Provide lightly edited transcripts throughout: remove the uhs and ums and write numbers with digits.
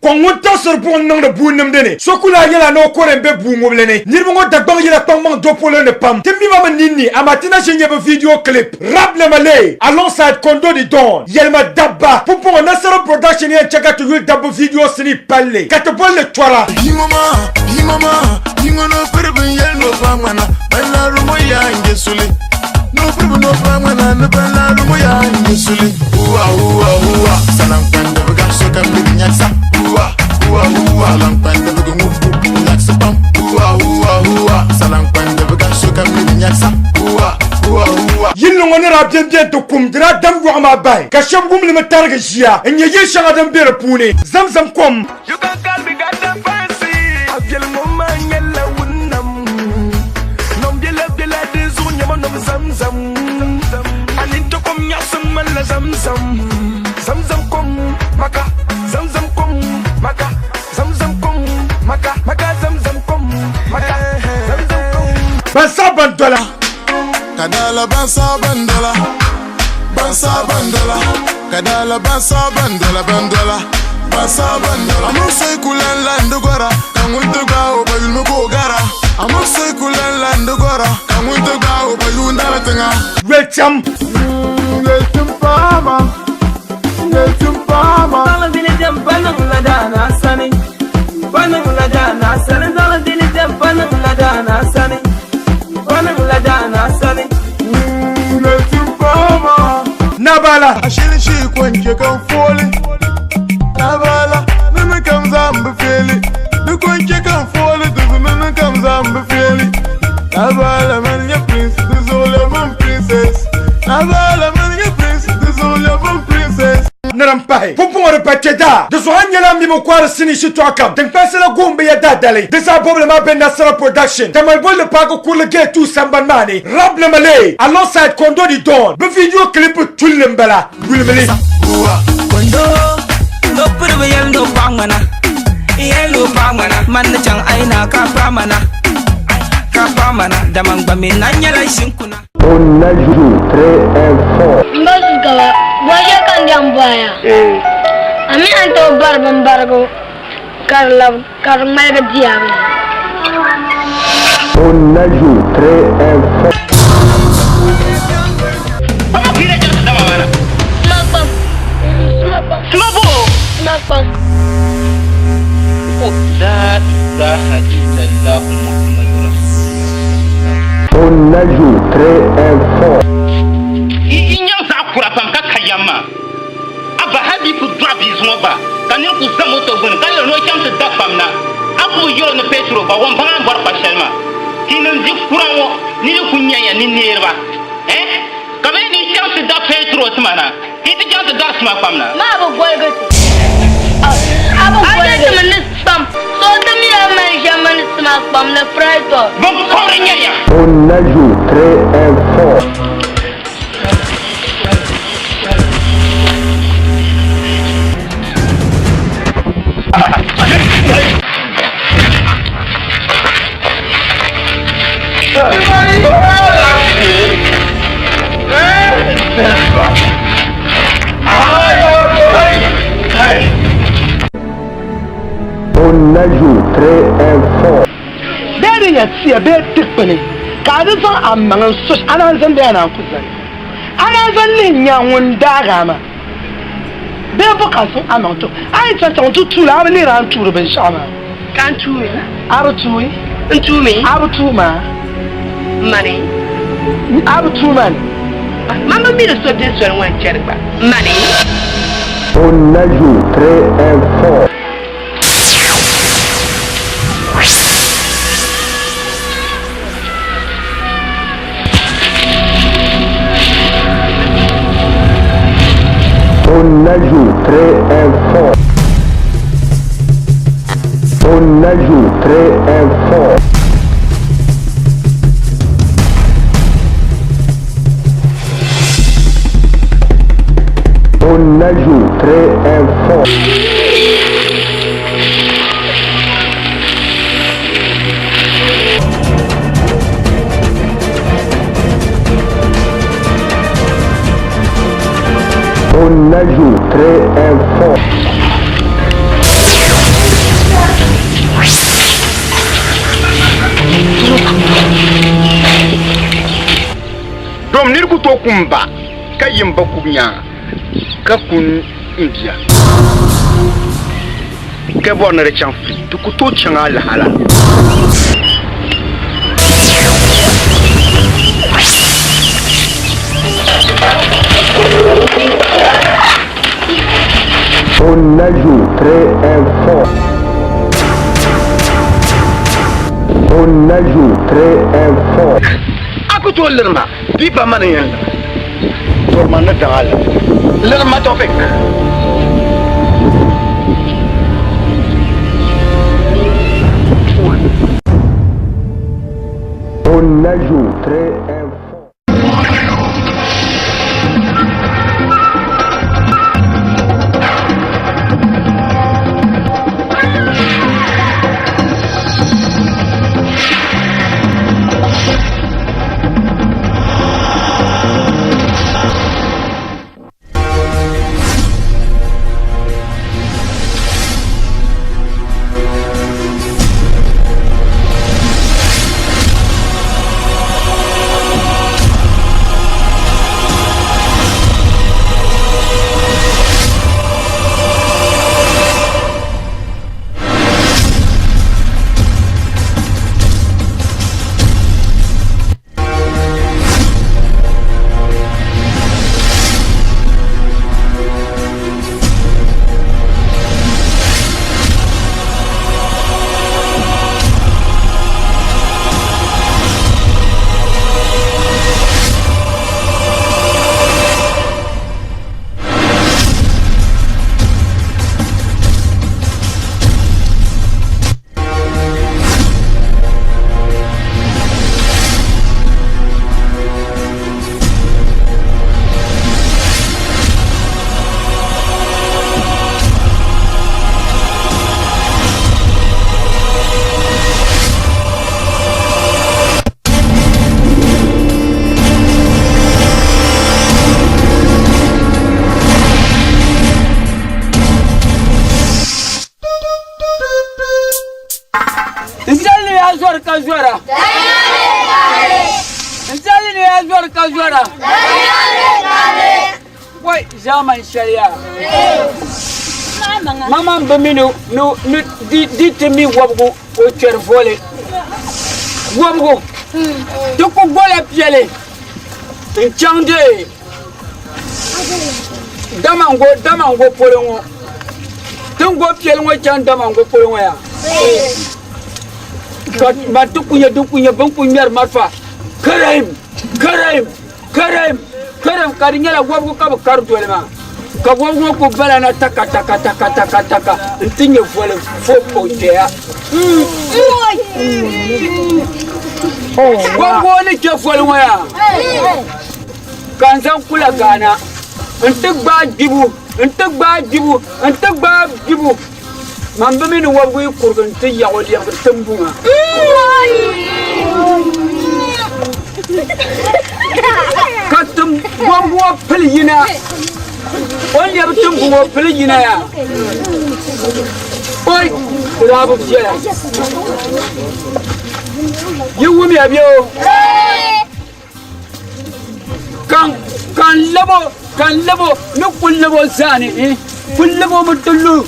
Kɔŋ ŋun taɣisiri buɣim niŋdi bua nimdi ni, so ku lahi yɛl a ni o kɔre m-be bua ŋubili ni. Niriba ŋɔ Dagbaŋ yila kpaŋmaŋ do polo ni pam. Ti mi ba mi ninni, amaa ti na ʒi n-nya bɛ video clip. Rap Nema Lee alongside Kondo the Don, Yɛlima Dabba. Pumpɔŋɔ Nasara Production yɛn chɛ ka ti yuli dabba video sinii palli ka ti boli li Tɔra. Bia ŋɔ maa, bia ŋɔ maa, bia ŋɔ ni o piri binyɛli ni o paɣa ŋmana, ban laari ŋɔ yaa n-je suli. Ni o piribu ni o paɣa ŋmana, ni ban laari ŋɔ yaa n-je suli. Huwa, huwa, huwa, salaŋkpandibiga sokam mi di nyagisa. Huwa, huwa, huwa, salaŋkpandibiga ŋubbu nyagisi pam. Huwa, huwa, huwa, salaŋkpandibiga sokam mi di nyagisa. Huwa, huwa, huwa. Yilli ŋɔ ni daa bembe nti kum di daa dam yɔɣu maa bahi, ka shɛb wum li mi tarigi ʒiya n-nyɛ yil shɛŋa din be di puuni, Zamzam kom. You can call me goddamn fancy. A viɛli ŋɔ maa nyɛla wunam. Nom biɛla biɛla din zuɣu nyɛma nom zamzam. A nini kom nyaɣisim ŋmanila zamzam. Zamzam kom maka, zamzam kom maka, zamzam kom maka, maka zamzam kom maka, zamzam kom. Ban saɣi ban dola. Ka daala ban saɣi ban dola, ban saɣi ban dola, ka daala ban saɣi ban dola, ban dola, ban saɣi ban dola. Amursai ku lan lan di gɔra, ka ŋun ti gbaai o ba yulimi ka o gara. Amursai ku lan lan di gɔra, ka ŋun ti gbaai o ba yuundara tiŋa. Yoli cham. Yoli paama, yoli paama. Zaŋ dini dɛm pa niŋ la daa naa sani, pa niŋ la daa naa sani. Zaŋ dini dɛm pa niŋ la daa naa sani, pa niŋ la daa naa sani. Yoli paama. Nabala. Ashili shi kwanke kan foli. Nabala, nini kam zan bi feli. Di kwanke kan foli, di nini kam zan bi feli. Nabala man ya prince, di zuɣulia man princess. Nabala man ya prince, di zuɣulia man princess. Ni din pahi, pumpɔŋɔ di pa kpe daa, di zuɣu a ni nyɛla m mi bi kɔhiri sinii shitɔɣu kam. Tiŋkpansi la guhim bi ya daadali. Di zaa bɔbili maa be Nasara Production, Tamale bolli paaki kurili gate 2 sambani maa ni. Rap Nema Lee alongside Kondo the Don bɛ video clip tulli m-bala. Yulimi li. Kondo, no piribi yɛli ni o paɣa ŋmana, yɛli ni o paɣa ŋmana. Man ni chaŋ a yi na ka paɣa mana, ka paɣa mana, dama n gba mi na nyɛla ʒinkuna. M ba Zugaba, bɔʒe ka n diɛm bɔhaya. A mi a ni tooi bari bimbarigu ka di labi ka di ŋmaligi di a bee? La ilaha illallah Muhammadu Rasulullah. Yi nyaŋ zaɣ kura pam ka ka yɛm maa. A ba hal bɛ ku dɔɣi bia zuŋɔ gba, ka nir ku za moto gbini ka yɛli ni o chaŋ ti da kpam na, a ku bi yɛl o ni petrol gba, o ni baŋ a ni bɔri kpa shɛli maa. Tinim di kura ŋɔ ni yi ku nya ya ni niriba, eh? Ka bɛ ni chaŋ ti da petrol ti ma na, ka yi ti chaŋ ti dari sima kpam na. Maa bi goligi ti. A bi goligi. A ti mi ni kpam. So ti mi ya manʒa mini sima kpam ni frytol. Binkɔbiri nyɛ ya. Bee di nyɛ tia bee tikpini ka a di zaŋ a maŋa n-so a naan zani bee a naan ku zani? A naan zani lihi nya ŋun daag a maa bee bɔ ka a zaŋ a maŋ ti o? A yi chaŋ chaŋ nti tuuli a bi lihiri a ni tuuri binshɛɣu maa. Ka n tuui ma? A bi tuui? N tuumi? A bi tuui ma? Mani? A bi tuui ma ni? Man bi mi ni so be soli ŋɔ n-chani gba. Mani? tooi ku m ba ka yi m ba kubu nyaaŋa ka ku m bia ka bɔri ni di chaŋ free, di ku tooi chaŋ alahala. On ajouterait un fond. On ajouterait un fond. A ku tooi liri ma bia pa mani n-yɛn liri tɔri ma ni daŋ a liri. Liri ma Tɔfik. On ajouterait un fond. N zali ni ya zɔri ka zɔra. N zali ni ya zɔri ka zɔra. Wai ʒaamani shɛli yaa. Mama bi mi ni ni di ti mi wɔbigu o kpɛri voli. Wɔbigu ti ku gola piɛli n chaŋ dee Damango Damango polo ŋɔ tin go piɛli ŋɔ chaŋ Damango polo ŋɔ yaa ka ban ti ku nyɛ din ku nyɛ bin ku ŋmɛri marafa karim karim karim karim ka di nyɛla wɔbigu ka bi kari doli maa ka wɔbigu ŋɔ ku bala na taka taka taka taka taka n ti nyɛ voli fo o kpɛya wɔbigu ŋɔ ni kpɛ voli ŋɔ yaa Ka n zaŋ kula Ghana n-ti gbaai gbibu, n-ti gbaai gbibu, n-ti gbaai gbibu. Man bi mi ni wɔbigu yi kurigi nti yaɣ o lɛbigi tiŋbuŋa. Ka tim wɔbigu ŋɔ pili yina, o ni lɛbi tiŋbuŋ ŋɔ pili yina yaa. Oi, di daa bi viɛla. Yi wumya bɛ o? Ka n lab o, ka n lab o ni ku lab o zaani, ku lab o mi ti lu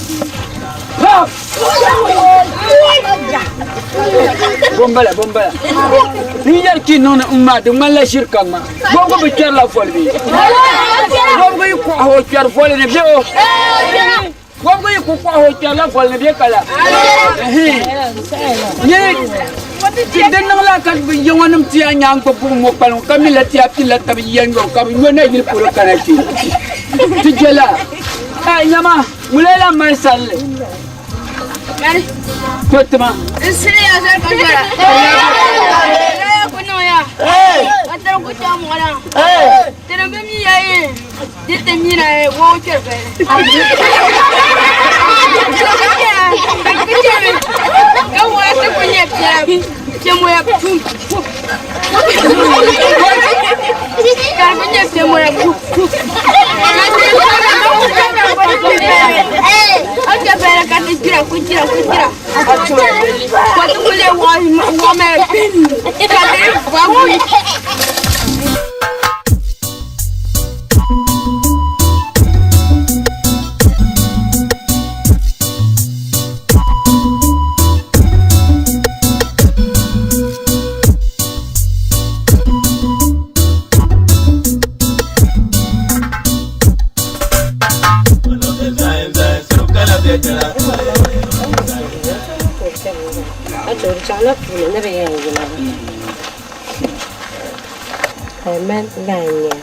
pam. Bombala, bombala. N yɛri ki niŋ ni n maa di ŋmanila ʒiri ka ŋma. Wɔbigu bi kpɛrila voli bee? Wɔbigu yi kɔhi o kpɛri voli ni bee o? Wɔbigu yi ku kɔhi o kpɛrila voli ni bɛ ka la. Di niŋla ka bɛ yiŋɔnim ti a nyaŋ gbubi buɣim ŋɔ kpaliŋ ka mi la ti a pilila tab yiya nyɔbu ka bɛ nyo na yili polo kana kpe. Ti je la. Ɛ nyama, ŋula lan mali salli. To tima. N sili ya zali ka zɔra. Lala ku niŋ ya. Ka tiri ku chaŋ mɔɣu na. Tiri bi mi ya yi. Di ti mi na yi wo kpɛri voli. Ka wɔya ti ku nyɛ piɛla piɛmoya pum pum. Ka di ku nyɛ piɛmoya pum pum. Ka ti jira ku jira ku jira. Ka ti ku leei wɔɣa mali pin. Ka di va chaŋla puuni ni bɛ yɛn yina. Amen daa n-nyɛ.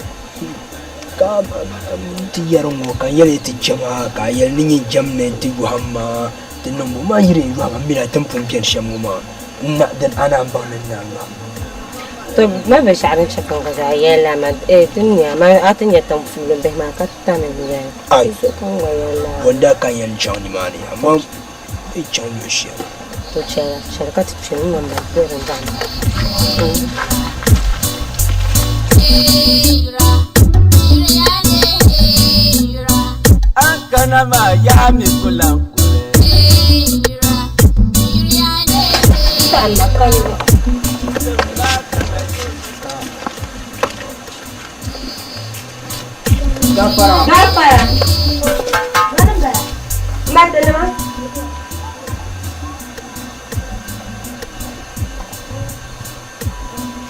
Ka ti yɛri ŋɔ ka n yɛli ti jɛma ka a yɛli ni nyin jɛm ni ti yɔhim ma ti niŋbu maa yiri n yɔhima m mi la ti ni pun beni shɛm ŋɔ maa n na din a naan baŋ ni n naan yɔhim ma. To ma binshɛɣu din chɛ ka n gba zaa yɛli la amaa eh ti ni nya amaa a ti nya tiŋ puuni bihi maa ka tani n yɛli. Ai Di zuɣu ka n gba yɛli lala. Bɔ n-daa ka n yɛn chaŋ nimaani amaa bɛ chaŋ luɣ shɛli. To chɛli chɛli ka ti kpe n namba bɛ din baŋ. An kana maa yaa mi ku lan kuli. Gafara. Gafara. Matanima.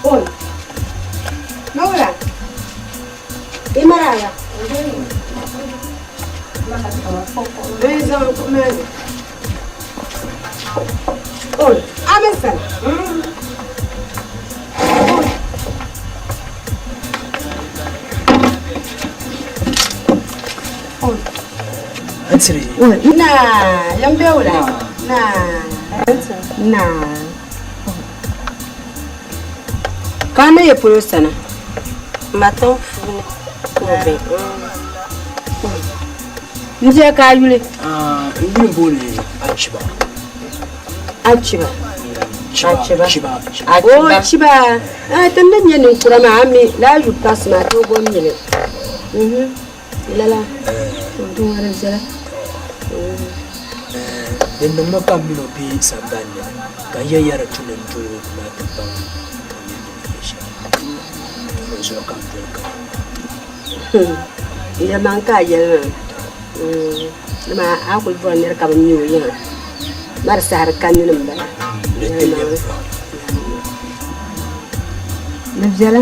Oi. Mawla. Imaraya. Oi, Amison. Ansiri. Na, yan bewla. Na. Na. Ka na ye polo sana. Matan puuni ka o be. N bia ka a yuli? Ah, n yuli booni Achiba. Achiba. Chiba. Chiba. O Chiba. Ah, ti ni nyɛ ninkura maa, a mi laa yuli paɣisi maa ti o mi li. Mhm. Lala. Di ŋɔ di viɛla. Din niŋmi ka m mini o be sambani ni ka n yɛn yɛri tu ni n doli o maa ti baŋ o ni yɛn shɛm. Di zuɣu ka n doli ka. Yɛlimaŋli ka a yɛli maa. Dama a kuli bɔri nira ka bɛ mi o yiŋa. Ma di saha di ka nini m-bala. Di viɛla.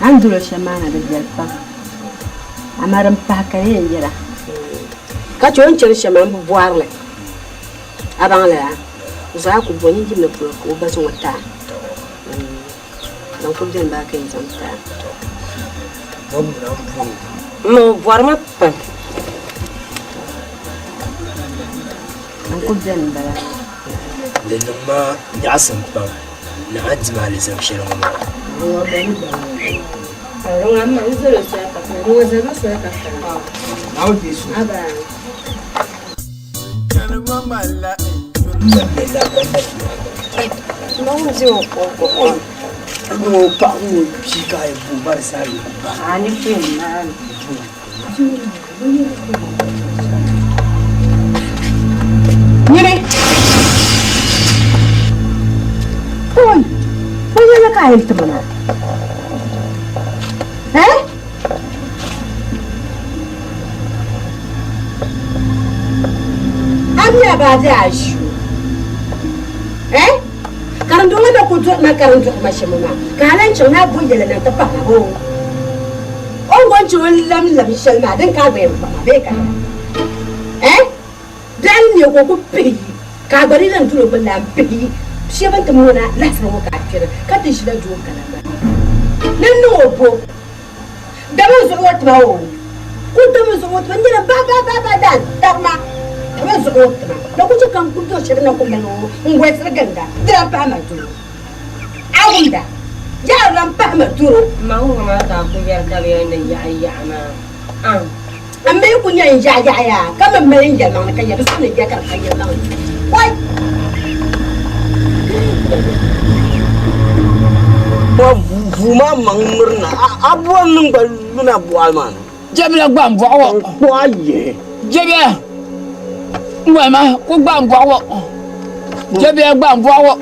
A ni doli o shɛm maa na di viɛli pam. Amaa din pahi ka di yɛn yɛla. Ka chɛ o ni chani shɛm maa m bi bɔhiri li. A baŋ li a? Zuɣu a ku bo nyin jimli polo ka o ba zaŋ o ti a. Din kuli beni maa ka yi zaŋ ti a. Ma o bɔrimi pam. Din kuli beni m-bala. Di niŋ ma nyaɣisim pam ni a ni di ma alizam shɛli ŋɔ maa. Nyini! Oi! O yɛli ka a yɛli ti ma maa? Eh? A mi a baaji a ʒi o. Eh? Karinduŋ na ku dɔɣi ma karinduɣu ma shɛm maa, ka a lan chaŋ ni a bo yɛli na nti pahi ma boo? O ni gɔn chaŋ o ni lam lam shɛli maa, din ka a gba yɛn kpahi ma bee ka lala? Eh? Biɛɣu ni neei ka o ku pihi yi, ka a gba di lan dol o gbini la m-pihi yi. Shɛba nti mooni a lahisiri ŋɔ ka a kpɛna, ka ti ʒila doo kana maa ni n-niŋ o bo. Dama n zuɣu ŋɔ tima o ku dama n zuɣu ŋɔ tima n nyɛla ba ba ba ba daan tarima dama n zuɣu ŋɔ tima na ku chɛ ka n ku do shɛli na ku mali o n golisiri ginda di lan pahi ma doro a wumda yaa di lan pahi ma doro. Ma ŋɔ maa ka a ku yɛri ka bɛ yɛli ni yaɣi yaɣi maa an. N mi ku nya n yaɣi yaɣi yaa ka mi mali n yɛlimaŋli ka yɛli di so ni ya ka di pa yɛlimaŋli wai. Vuu maa maŋ mirina a bɔri ni n gba luna bɔɣili maa ni. Jɛbila gba m-bɔɣi ŋɔ. N kpuɣi a yihi. Jɛbila ŋ-ŋɔli ma ku gba m-bɔɣi ŋɔ. Jɛbila gba m-bɔɣi ŋɔ.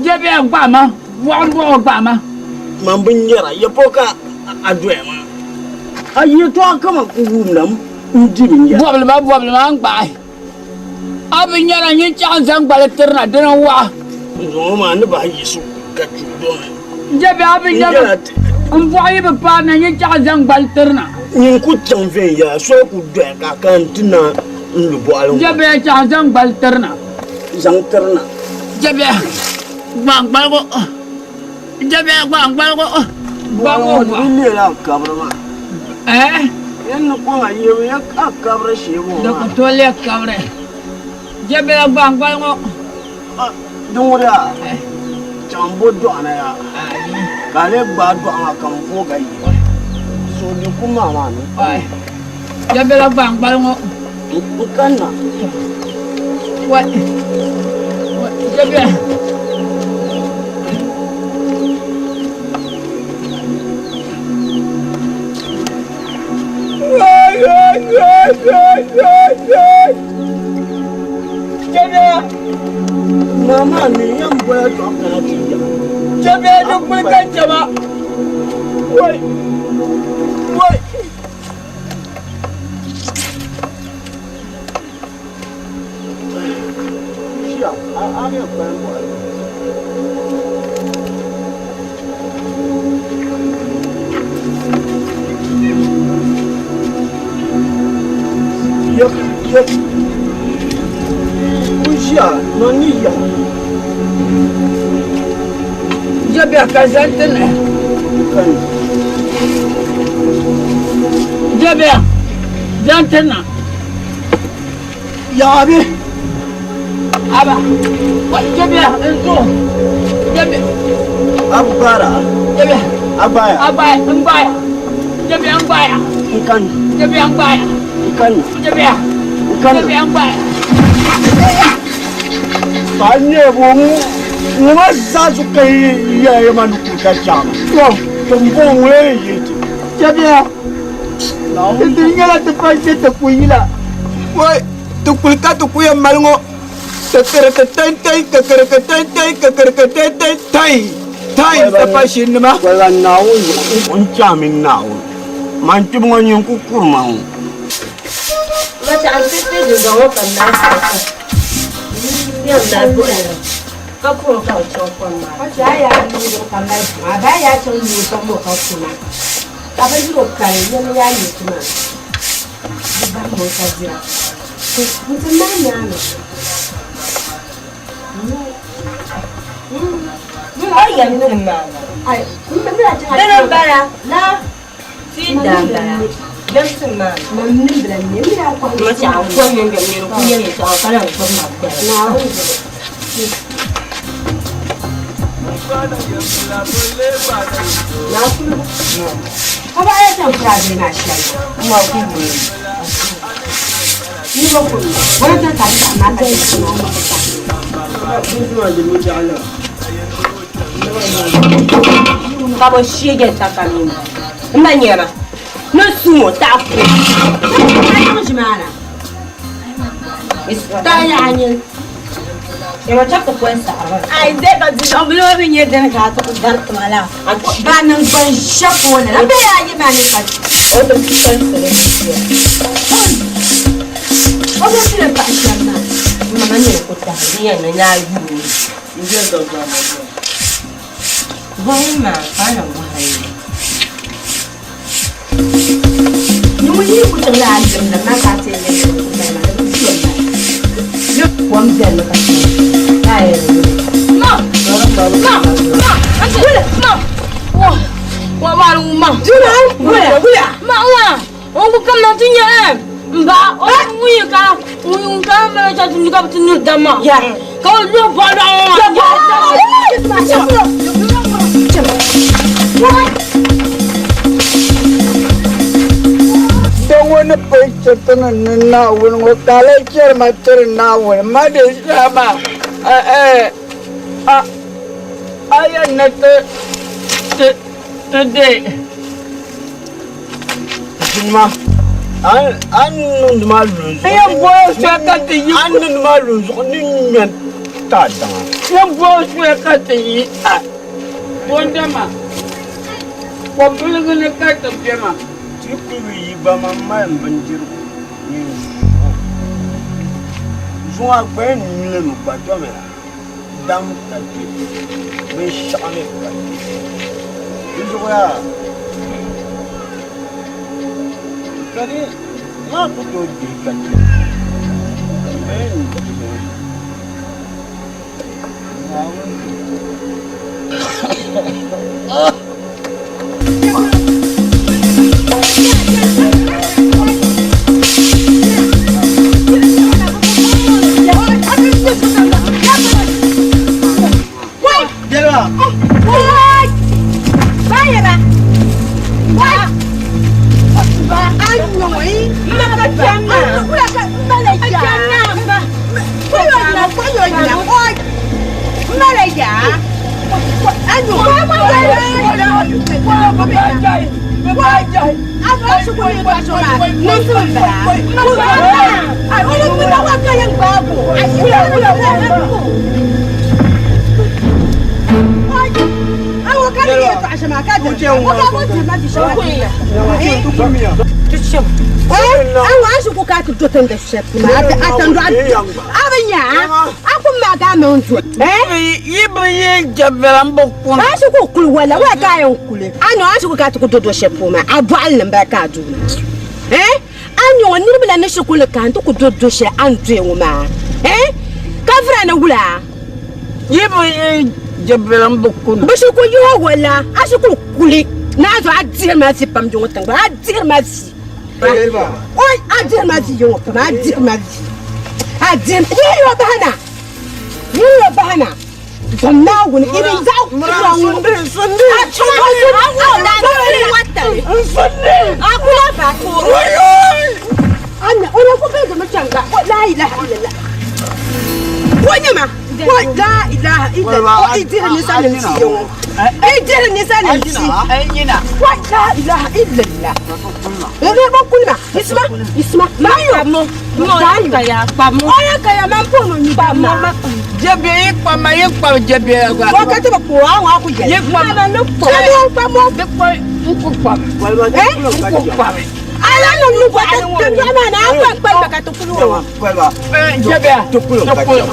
Jɛbila gba ma bɔɣi m-bɔɣi gba ma. Man bi nyara ya pɔ ka a doya maa. A yɛtɔɣa kaman ku wumda n di binyɛra. Bɔbili ma bɔbili ma n-gbaɣi. A bi nyara nyin chaɣ n-zaŋ gbali tirina dina n-waɣa. N zuŋɔ maa ni bahi yiɣisi ka tuui domi. N-je bɛ a bi nya ba. M bɔɣu yi bi paai na nyin chaɣ n-zaŋ gbali tirina. Nyin ku chaŋ viɛnyɛla soli ku doya ka a kana nti na n-lu bɔɣili ŋɔ. N-je bɛ a chaɣ n-zaŋ gbali tirina. Zaŋ tirina. N-je bɛ a. Gbaŋgbaligu. Jɛbiɛla gbaŋgbaligu. Gbaŋ ŋɔ di leela a kabiri maa. Eh? Yɛn ni kɔŋa yibu ya a kabiri shee ŋɔ Di maa. ku tooi leei kabiri. Jɛbiɛla gbaŋgbaligu. Di ŋuni yaa chaŋ bo dɔɣu na yaa ka a lee gbaai dɔɣu maa ka m booi ka yi. So di ku maa maa ni. Jɛbiɛla gbaŋgbaligu. N kanna. Wai. Wai jɛbiɛla. Wai wai wai wai wai wai. Jɛbiɛla. Naa maa ni yɛn bola dɔɣu kana ti ya. Jɛbiɛla di kuli ka jɛma. Wai. Wai. Ʒiya, a ni yɛn kpalim bɔhiri. Yek, yek. Ku ʒiya, nɔ ni ya. Jɛbiɛla ka zani ti nahi. Kani. Jɛbiɛla zani ti na. Yaa bi. Aba. Wai jɛbiɛla n zo. Jɛbiɛla. Abu bara. Jɛbiɛla. Agbaya. Agbaya n gbaya. Jɛbiɛla n gbaya. N kani. Jɛbiɛla n gbaya. N kani. Jɛbiɛla. N kani. Jɛbiɛla n gbaya. Ka n nyɛ bo ŋɔ maa zaa zuɣu ka yi yɛya ma ni kuli ka chaama. To m bo ŋɔ yɛn yi ti. Jɛbiɛla. Ti diri nyɛla ti pa ʒe ti ku yila. Wai ti kuli ka ti ku yɛn mali ŋɔ kikirikitɛntɛn kikirikitɛntɛn kikirikitɛntɛn tai tai sapashinnima. Wala Naawuni zuɣu n chaami Naawuni man kpibu ŋɔ nyin ku kuri ma ŋɔ. Macha n ti ti dundɔŋ ŋɔ ka naai saɣisa yɛn mali buɣili ka kurim ka bi chaŋ kom maa. Macha a yaa niŋ ka mali buɣa a ba yaa chaŋ nuu kom ŋɔ ka kuna ka bindirigu kali yɛli yaa nyɛ ti maa di bahi ŋɔ ka dira n ti mali naani. O yɛm ti maana. Dini m-bala la ti daa m-bala yɛm ti maana. Macha a kom mini bɛ niriba ku yɛli yɛltɔɣa ka lahi gbubi ma gbali. Ka bɛ sheegi takalimi m ma nyɛma ni su ŋɔ taɣi ku. Doo ŋɔ ni pun chɛ ti ni ni Naawuni ŋɔ ka a lahi chɛri ma tiri Naawuni ma di zaa maa a a yɛn ni ti ti ti deei. Zinima a ni niŋdi ma lunzuɣu. N yɛn bɔri soya ka ti yi. A ni niŋdi ma lunzuɣu ni ŋmɛ ta daŋa. N yɛn bɔri soya ka ti yi a bondama kɔbiligi ni ka ti be maa. Ti kuli bi yi gba man mali bindirigu mini zuɣu. Zuŋɔ a gba yɛn nyulimi gba domina dam ka kpe, binshɛɣu mi ka kpe. Di zuɣu yaa ka di maa ku tooi dihi ka kpe. Gba yɛn dihimi. Naawuni. Ayo yina oi. Mala ya. Ayo. Anyo niriba la ni shikuru ka n ti ku do do shɛli a ni doya ŋɔ maa eh ka vura ni wula yi bi yi jɛbili n bi kuni bi shikuru yi o wala a shikuru kuli ni a zuɣu a dihiri ma vi pam yiŋɔ tiŋgbani a dihiri ma vi oi a dihiri ma vi yiŋɔ pam a dihiri ma vi a dihiri yi yo bahi na yi yo bahi na Zom Naawuni irin zaɣ kura ŋɔ. A chana Anna, o na ku bɛ mi chaŋ gba. La ilaha illallah. Ko nyɛma, ko la ilaha illallah. O i dihiri ninsalinima ti ŋɔ. I dihiri ninsalinima ti. Ko la ilaha illallah. N kulima, isima, isima. Mayo. Oya kaya man pono ni ba ma. Jebe yi kpama yi kpam jebe gba. Wakati ba ko awa ku yɛ. Yi kpam. Ma ne kpam. Kpamo kpamo. Di kpam n ku kpam. Eh? N ku kpam. Ala no nu ko ta ta ma na akpa kpam ka to kulu. Jebe. Tukulu. Tukulu.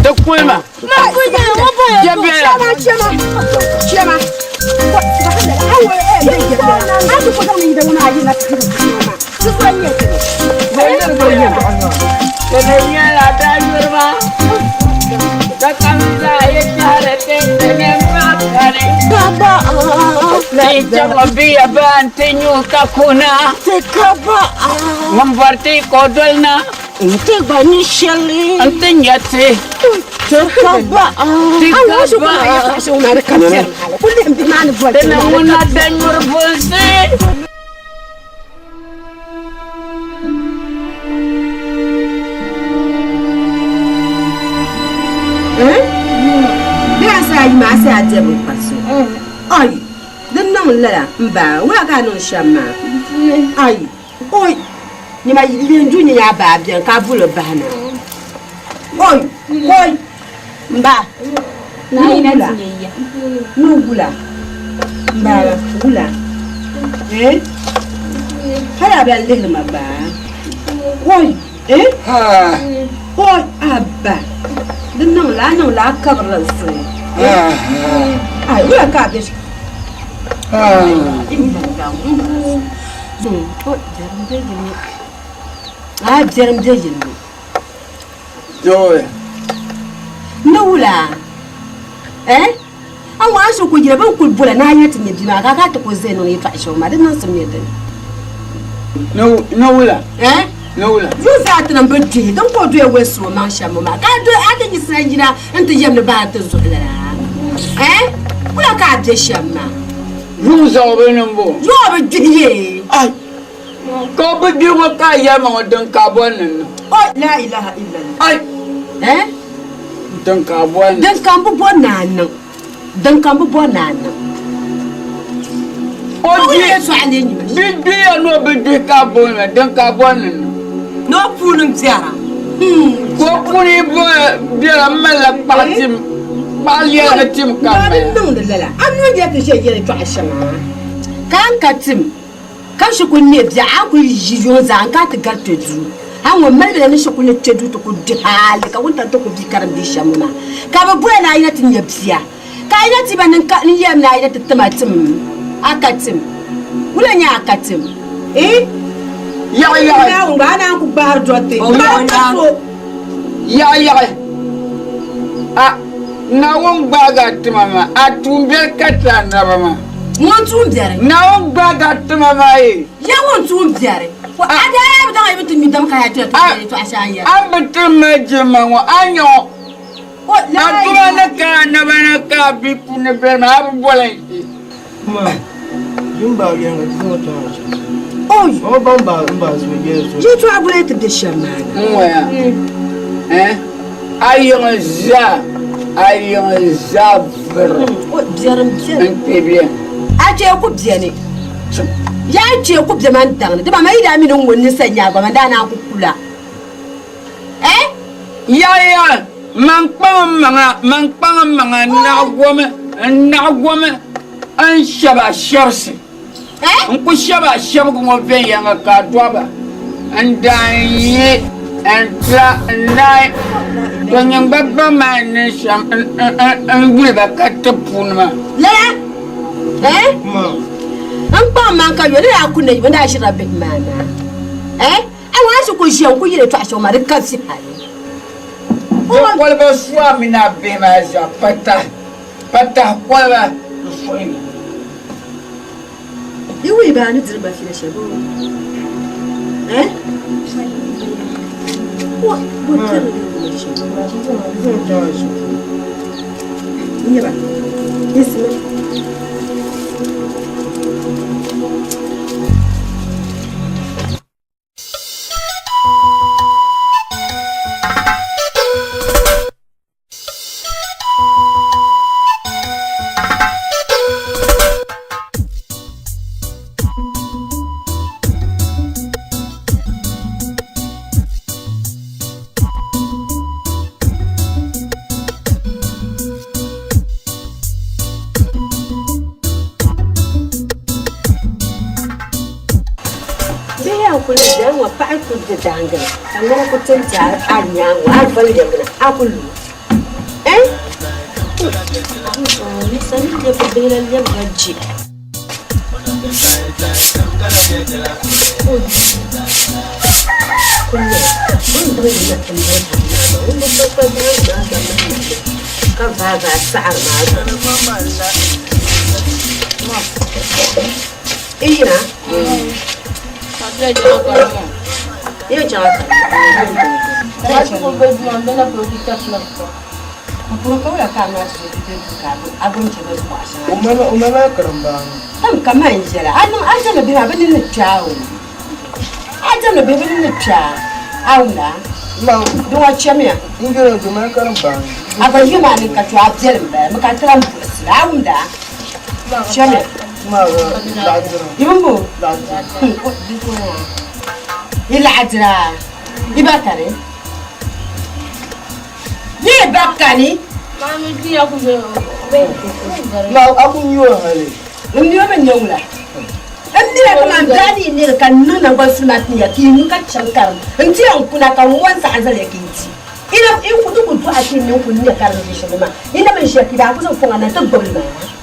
Tukulu ma. Ma ku ya mo bo. Jebe. Chema chema. Chema. Awo eh be jebe. A ku ko ni da wona ayi na ti ma. Ti ko ni ti. Bihi ayi maa sai a dɛbi n kpa so ai din niŋ lala n baa wula ka a niŋ shɛm maa ai oi nyima len du nyɛ a baa biɛni ka a buli bahi na oi oi n ba ni wula n baa wula eh hali a bɛn lihiri ma baa oi eh oi abba din niŋ la a niŋ la a kabirila n suli ai wula ka a bɛ a biɛrim bɛ yili ni wula eh a ŋɔ a so ku jira bin kuli bola na anya ti nyɛ bia maa ka ka ti ku zaya niŋ yɛltɔɣa shɛŋa maa di niŋsim nyɛ dini Ni wula. Eh? Ni wula. Yuu zaa ti niŋ bi duhi din ka o doya wolisi o maŋ shɛm ŋɔ maa ka a do a ti yiɣisina yina n ti yɛm ni baa ti zuɣu lala eh wula ka a bɛ shɛm maa Yuŋ zaɣ bi niŋ bo. Yuŋ bi gbihi ye. Ai. Ka o bi gbihi ŋɔ ka a yɛli ma ŋɔ din ka a boli ni niŋ. O la ilaha illallah. Ai. Eh? Din ka a boli ni. Din kam bi bori ni a niŋ. Din kam bi bori ni a niŋ. O bi gbihiya ni o bi gbihi ka a boli ma din ka a boli ni niŋ. Ni o puuni biɛra. Ka o puuni biɛra m malila kpaɣu tim kpaɣu lɛrigi tim ka Maa mali. bi niŋdi lala. A ni yɛli ti ʒe yɛltɔɣa shɛŋa ka n ka tim ka shikuru ne biɛɣu a kuli ʒi yuŋ zaa n ka ti gari kpe duu. A ŋɔ mali bila ni shikuru ni kpe duu ti ku di hali ka wuntaŋ ti ku bi karim bia shɛm ŋɔ maa ka bɛ boli ni a yina ti nya bia ka a yina ti ba ni n yɛlim ni a yina ti tima tim a ka tim wula nyɛ a ka tim eh Yaɣi yaɣi. Naawuni gba a naan ku gbahiri dɔriti m ka so. Yaɣi yaɣi. A Naawuni gbaagi a tima maa, a tuumbiɛri ka ti a naba maa. Ŋun tuumbiɛri. Naawuni gbaagi a tima maa ye. Ya ŋun tuumbiɛri. A daa yaa bi daŋ a yi bi ti nyu dam ka yaa ti tuumbiɛri yɛtɔɣa shɛli a ni yɛri. A bi ti ma jilima ŋɔ, a nya ŋɔ. A tuma ni ka a naba ni ka a bi puuni beri maa, a bi boli n shee. Oi! Yɛtɔɣa boli ti bɛ shɛm maa ni. N waya, eh? A yiŋ zaa, a yiŋ zaa vuri n-kpe bɛ. A kpee ku beni. Yaa n kpee ku be man daŋ ni, dama man yi daa mi ni ŋun ninsal nyɛ a gba, man daa naan ku kul a. Eh? Yaya, man kpaŋ m maŋa, man kpaŋ m maŋa n-naɣ gom, n-naɣ gom n shɛb a shɛrisi. N ku shɛb a shɛbigu ŋɔ viɛnyɛliŋga ka a dɔba n daa n-yi n-tira n-naai. To nyin gba baŋ ma ni niŋ shɛm n-yuli ba ka ti puuni maa. Lala, eh? N kpaŋ maŋ ka yo ni daa ku na yi, n daa ʒirila bihi maa naa, eh? A ŋɔ a shi ku ʒiya n-ku yili yɛtɔɣa shɛŋa maa di ka vi hali. Di koliba su a mini a bihi maa zaa pa tahi. Pa tahi koliba n-suhi mi. Yi wuhi ba a ni diri ba fiila shɛli boo? Eh? Wa, bo piɛri ni ŋɔ shɛm. N nyɛ ba. Isimi. Bihi yɛn kuli dali ŋɔ paɣa kuli di daangi ni ka ŋmana ku ti n-ti a nyaaŋa a voli lɛbigina a ku lu eh Sani lɛbi bihi la lɛbiga je. Ka vaai vaai saɣari maa zuɣu. Iyina. Yɛ chaŋ Tam ka man yɛla a niŋ a jɛmdi bihi maa bɛ nini ni kpɛa o a jɛmdi bihi bɛ nini ni kpɛa a wumda di ŋɔ chɛmiya a gba yi maa ni ka to a biɛlim bala mi ka ti lan buɣisira a wumda chɛmiya Yimbo. Yi laɣadira. Yi ba kani. Yi ba kani. Ma a ku nyo hali. N nyo mi nyɛ ŋula. N mira kaman daa ni yi niri ka n niŋ naŋgban suli maa tin ya ka yi nyu ka chaŋ karim. N ti yɛn kuna ka n wan saɣa zali ya ka yi di. Ina n ku ti ku dɔɣi ti ni n ku nya karim ʒi shɛli maa. Yi na mi ʒiya ka yi daa ku zaŋ fɔŋ a na nti gbubi li maa.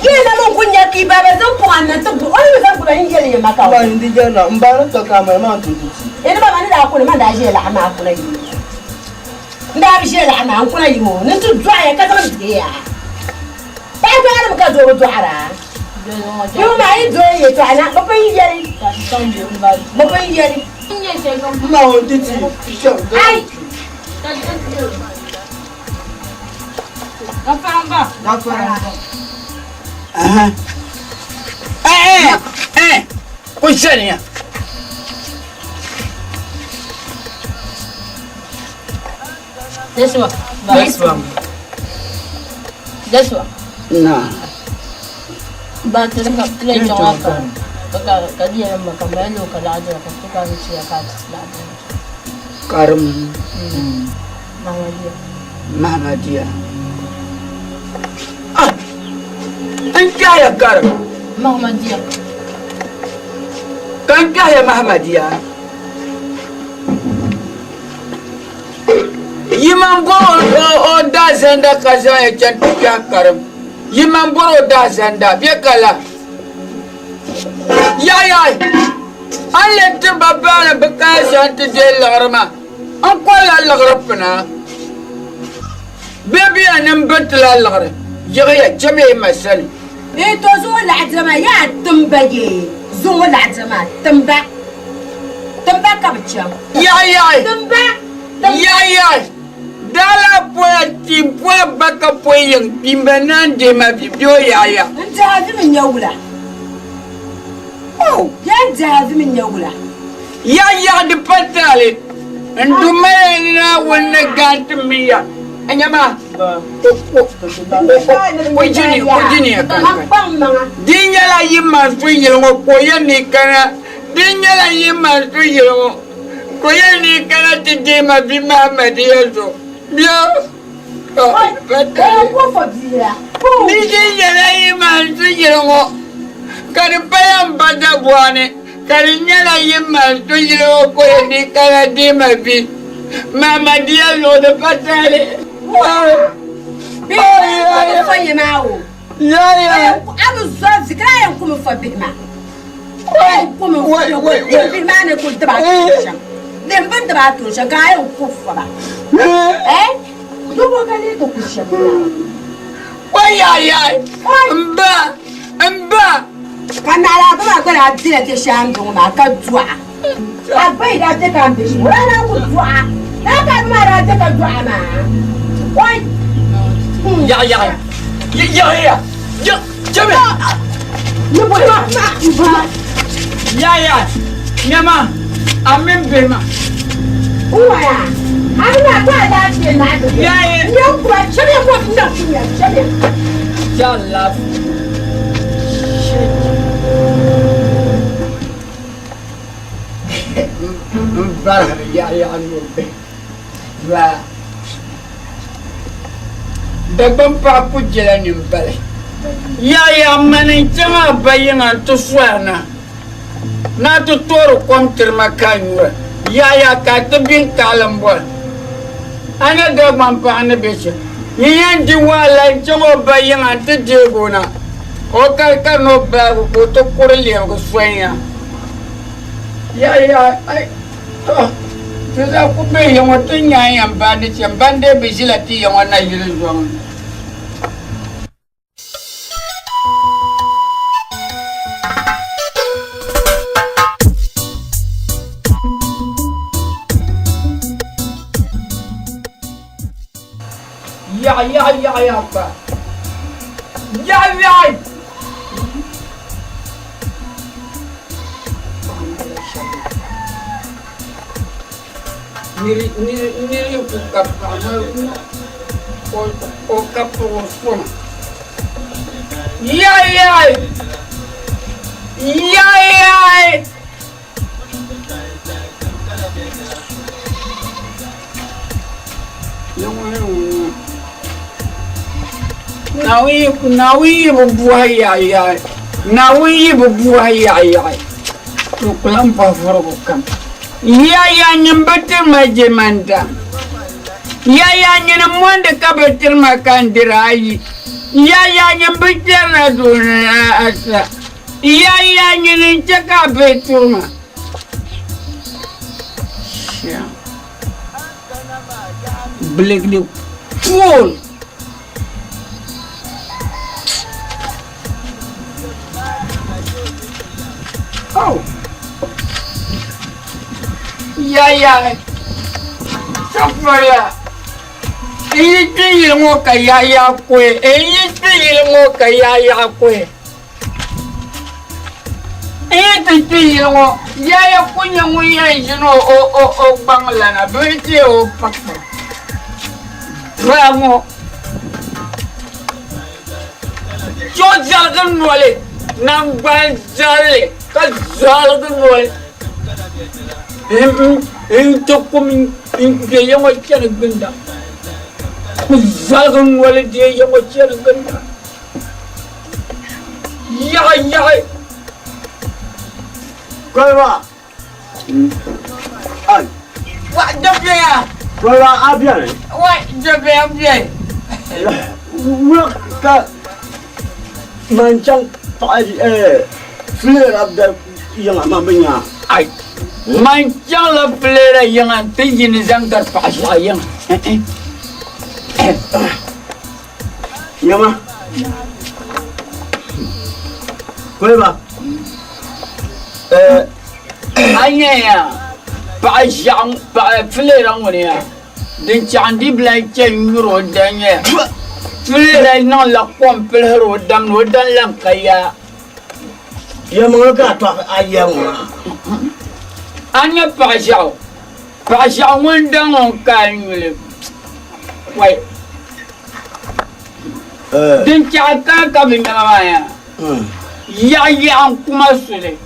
Yi na min ku nya ka yi ba bi zaŋ pɔŋ a na ti gbubi o ni mi zaŋ gbubi a, n yɛli ya ma ka o. Ba n di jɛri na, m ba ni ka ka a mali maa n-tooi ti ti. Yi ni ba ma ni daa kuni, man daa ʒiya laɣim maa kuna yi ŋɔ. N daa bi ʒiya laɣim maa, n kuna yi ŋɔ ni n-ti dɔɣi ya ka zaŋ dihi ya. Paɣa dɔɣirimi ka doo bi dɔɣira. Yi ŋɔ maa yi doli yɛtɔɣa na, bɛ pun yɛli, bɛ pun yɛli. M ma o n-ti ti shɛm. Ai! Ku ʒɛniya. Na. Karim. Mahamadia. Ah! N kpɛhiya karim. Mahamadia. Ka n kpɛhiya Mahamadia. Yi man bɔr o daazanda ka zaŋ ya chani ti kpɛhi karim. Yi man bɔr o daazanda bɛ ka la. Yaɣi yaɣi! A ni lee tiri ba baani bɛ kaya zaŋ ti deei liɣiri maa. N kɔrila liɣiri pina. Bɛ biya ni m bi ti la liɣiri, yiɣiya, chamiya yi ma sani. Ee to zuŋɔ laɣidira maa yaa timba yee zuŋɔ laɣidira maa timba timba ka bi chaŋ. Yaɣi yaɣi Timba yaɣi yaɣi daa lahi pola tia pola ba ka poi yiŋ kpiimba naan deei ma vi bɛ o yaɣi yaɣi. N dihi a vi mi nya wula? Oh! Yaa n dihi a vi mi nya wula? Yaɣi yaɣi di pa taali. N Duuma ya ni Naawuni ni gaanti mi ya. A nya maa, o jini, o jini ya kankan. Di nyɛla yi mansu yili ŋɔ ka o yɛn ni kana, di nyɛla yi mansu yili ŋɔ ka o yɛn ni kana ti deei ma bia Mahamadiya zuɣu. Bia, Di di nyɛla yi mansu yili ŋɔ ka di paya m ba dabɔɣu ni. Ka di nyɛla yi mali so yili o ka o di kana deema bi Mahamadia zuɣu di pa taali. M ba! M ba! Ka naɣilaa ba maa gba daa bela bɛ shɛhi m-bɔŋɔ maa ka dɔɣi. Ka gba yi daa be ka m be shɛm, o daa naan ku dɔɣi. Lala ka a ba maa daa be ka dɔɣi maa. Oi! Yaɣi yaɣi yaɣi ya ya chɛmi. Ni bɔ ma ma. Yaɣi yaɣi nyama a mini bihi maa. N waya a bi maa ka a daa kpe naɣi bi Yaɣi. N yɛn kura chɛmiya ka o ti niŋ kunya chɛmiya. Jala. N barihiri yaɣa yaɣa ni o bihi baa. Dagbaŋ paɣa ku jela nimbali. Yaɣa yaɣa mani n-chaŋ a ba yiŋa nti sɔri na ni a ti toori kom tiri ma ka n nyura. Yaɣa yaɣa ka a ti bi n-kaɣili m-bɔri a ni Dagbaŋ paɣa ni be shɛm. Yi yɛn di wahala n-chaŋ o ba yiŋa nti deegi o na. O kali ka ni o baagu ka o ti kuri lɛbigi soya. Yaɣa yaɣa ai tɔ ti zaa ku be ya ŋɔ ti nya n yɛn baandi chɛ m ban dee bi ʒila ti ya ŋɔ nayili zɔŋ ni. Yaɣi yaɣi yaɣi yaɣi kpa. Yaɣi yaɣi. Niri niri niri ku ka paɣa maa o ka paɣa o soma. Yaɣi yaɣi yaɣi yaɣi. Naawuni yi bi bɔhi yaɣi yaɣi, Naawuni yi bi bɔhi yaɣi yaɣi, di ku lan bɔhi vurigu kam. Yaya nyin bi tiri ma jɛmanda, yaya nyini m-mɔndi ka bi tiri ma ka n diri a yi, yaya nyin bi kpɛrina duuni ata. Ya ya nyini n-chɛ ka a bihi turi ma. Shia. Biligdi fool. Oh. Ya ya. Safariya. N yi kpe yili ŋɔ ka yaya kuhi. N yi kpe yili ŋɔ ka yaya kuhi. N yi ti kpe yili ŋɔ, yaya ku nyɛ ŋun yɛn ʒini o gbaŋ lana bee n-teei o pakpiri baa ŋɔ. Chuɣu zaligi noli, naŋgban zalli ka zaligi noli n ti kum n-kpe ya ŋɔ chani ginda. Zaligi noli deei ya ŋɔ chani ginda. Yaɣi yaɣi. Koliba. Ai. Wa dabiya. Koliba a bɛni. Wa dabiya bɛni. Wula ka man chaŋ paɣa fileera da yiŋa man bi nya. Ai. Man chaŋla fileera yiŋa nti yini zaŋ gari paɣa ʒiɛɣu yiŋa. Nyama. Koliba. Eh. A nya ya paɣa ʒiɛɣu paɣa fileera ŋuni ya din chaɣ n di bi lahi chɛ n nyuri o dan ya fileera niŋla kom pilihiri o dam ni o dan lan ka yaa. Yɛlimaŋli ka a tɔɣi a yɛri ŋɔ maa. A nya paɣa ʒiɛɣu. Paɣa ʒiɛɣu ŋun daŋ o ka a nyuli wai. Din chɛɣu kana ka bi nyɛma maa yaa. Yaɣa yaɣa n kuma suli.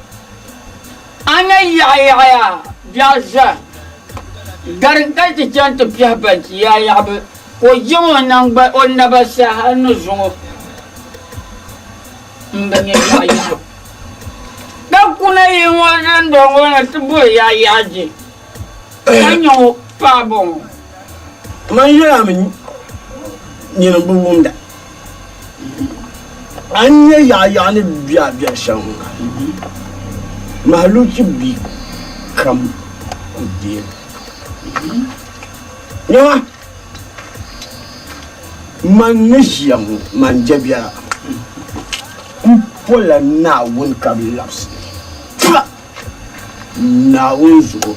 A nya yaɣa yaɣa yaa biɛɣu za. Gari ka ti chaŋ ti piɛhi banchi yaa yaɣibu ka o yiŋ o naŋgba o naba sa hali ni zuŋɔ m bi nya yaɣa yaɣa. Ka kuna yi ŋɔ dundɔŋ ŋɔ ni ti bori yaɣa yaɣa je ka nya o paɣaba ŋɔ. Man yɛla mi nyini bi wumda. A ni nya yaɣa yaɣa ni be a biɛri shɛm ŋɔ, mahaluchi bi kam ku deei li. Nyama, man ni ʒiya ŋɔ, man jɛbiɛla, m pola Naawuni ka bi labisi li. Naawuni zuɣu,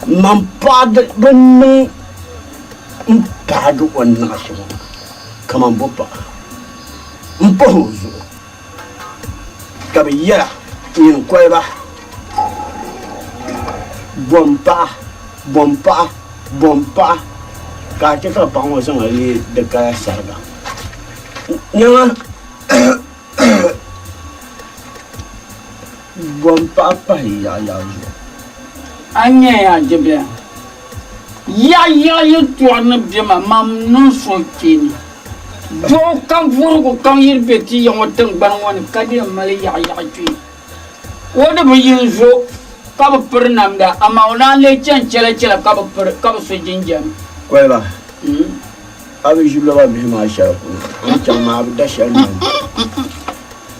man paɣa bi niŋ m paagi o ni niŋ shɛm ŋɔ kaman bo paɣa m-pahi o zuɣu ka bɛ yɛra, Nyin koliba, bom paɣa, bom paɣa, bom paɣa, ka a chɛ ka paɣa ŋɔ zaŋ a leei di kaya sariga. Nyaŋa Bom paɣa pahi yaɣayaɣa zuɣu. A nya yaa Jibia, yaɣayaɣa yɛtɔɣa ni be ma, mam niŋ suhukpeeni. Doo kam vuhirigu kam yi be ti ya ŋɔ tiŋgbani ŋɔ ni ka di yɛn mali yaɣayaɣa kpee. O di bi yi n-zo ka bi piri namda, amaa o naan lee chani chɛlachɛla ka bi so jinjam. Koliba, A bi ʒi loba bihi maa shɛli kuna, a ni chaŋ maa a bi da shɛli niŋ.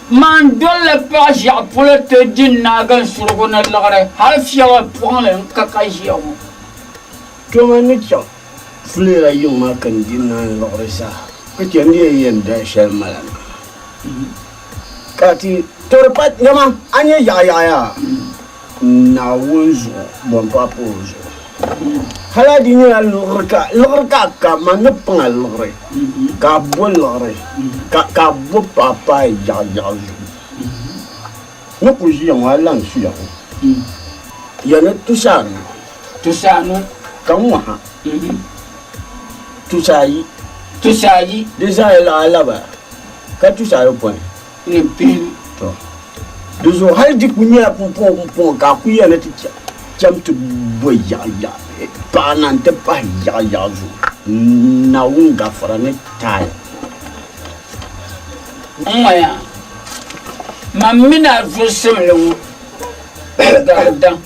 Man dolila paɣ ʒiɛɣu polo ti di naagi n surugu ni liɣiri hal fiɛbi pɔŋli n-ka ka ʒiya ŋɔ. To man ni chaŋ Fulera yiŋ maa ka n di naai liɣiri zaa, ka chɛ n ni yɛn da shɛli mala na. Ka ti tɔri pa nyama, a nya yaɣayaɣa yaa? Naawuni zuɣu, bɔmpaɣa pa o zuɣu. Hal a di nyɛla liɣiri ka liɣiri ka a ka man ni paŋ a liɣiri, ka a bo liɣiri, ka a bo paɣa paai yaɣayaɣa zuɣu. Ni ku ʒiya ŋɔ, a lan suya ŋɔ. Ya ni tusaanu. Tusaanu. Ka ŋ-ŋɔ ha. Tusaayi. Tusaayi. Di zaa yi laɣ a laba ka tusaayopɔin. Ni pihinu. To, di zuɣu hali di kuli nyɛla pumpɔŋɔ pumpɔŋɔ ka a kuli yɛli ni ti cham ti bo yaɣayaɣa paɣa na nti pahi yaɣayaɣa zuɣu Naawuni gafara ni taaya. N ŋɔya, man mini a zuɣusimli ŋɔ gari daŋ.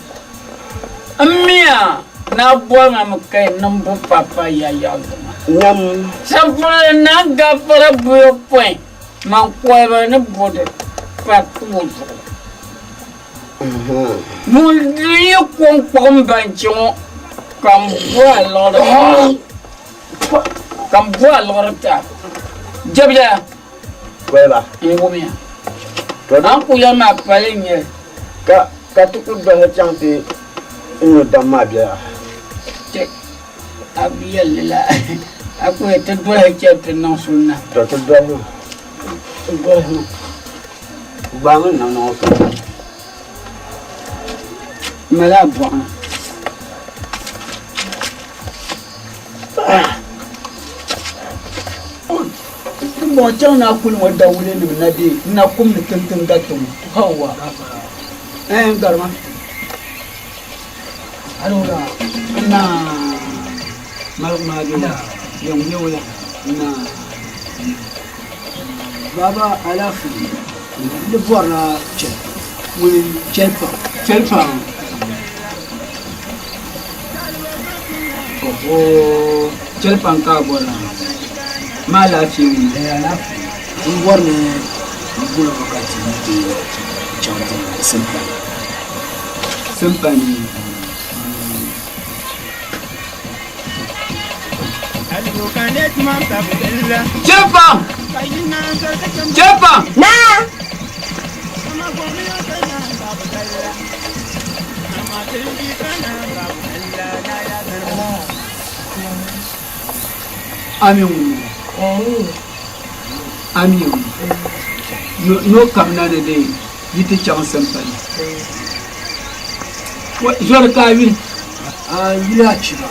M mi a ni a bɔri ma mi ka yi niŋ bo paɣa yaɣayaɣa zuɣu maa. Nyam. Sampulli naa gafara buyopɔin. Man koliba ni bo di pa kubu zuɣu. Ŋun di yi ko n-kpuɣi m banchi ŋɔ ka m bo a liɣiri ka m bo a liɣiri ti a. Jɛbila. Koliba. N wumiya. A ni kuli yɛli maa pali n-nyɛ li. Ka ka ti ku doli chaŋ ti nyu dam maa biɛla. Ti A bi yɛli li la, a ku yɛli ti dolihi chɛli ti niŋ sunna. To ti dolihi ma, ti dolihi ma. Gbaami n namda ŋɔ pili. Mali a bɔɣu. Timbɔŋɔ chaŋ ni a kuli ŋɔ dawulenima na bee n-na kum ni tintiŋ gariti ŋɔ? Hauwa! Ɛɛn garima. Baba alaafee n bɔrila ŋuni chɛli pam oho chɛli pam ka a bɔra maa alaafee ŋuni n bɔri ni n boli o ka ti yi ti chaŋ ti simpani Simpani. Chɛli Chɛli pam. Naa. Ami ŋuni. Ami ŋuni. No kamina ni di yi ti chaŋ simpani. Zɔri ka a yuli. A yuli Achiba.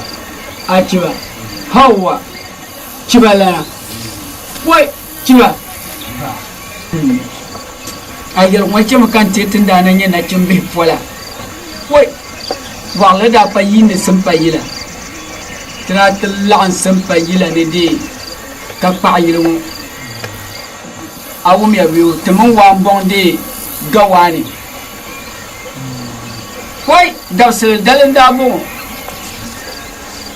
Achiba. Hawa. Chiba lana. Wai, Chiba. A yɛli ŋɔ chɛmi ka n teei ti ni daa na nyɛ nachimbihi pola. Wai, waɣila daa pa yiindi simpa yila. Ti daa ti laɣim simpa yila ni dee ka kpaɣi yili ŋɔ. A wumya bee o ti mini waanbɔŋ dee gawaani. Pɔi dabisili dali n-daa bɔŋɔ,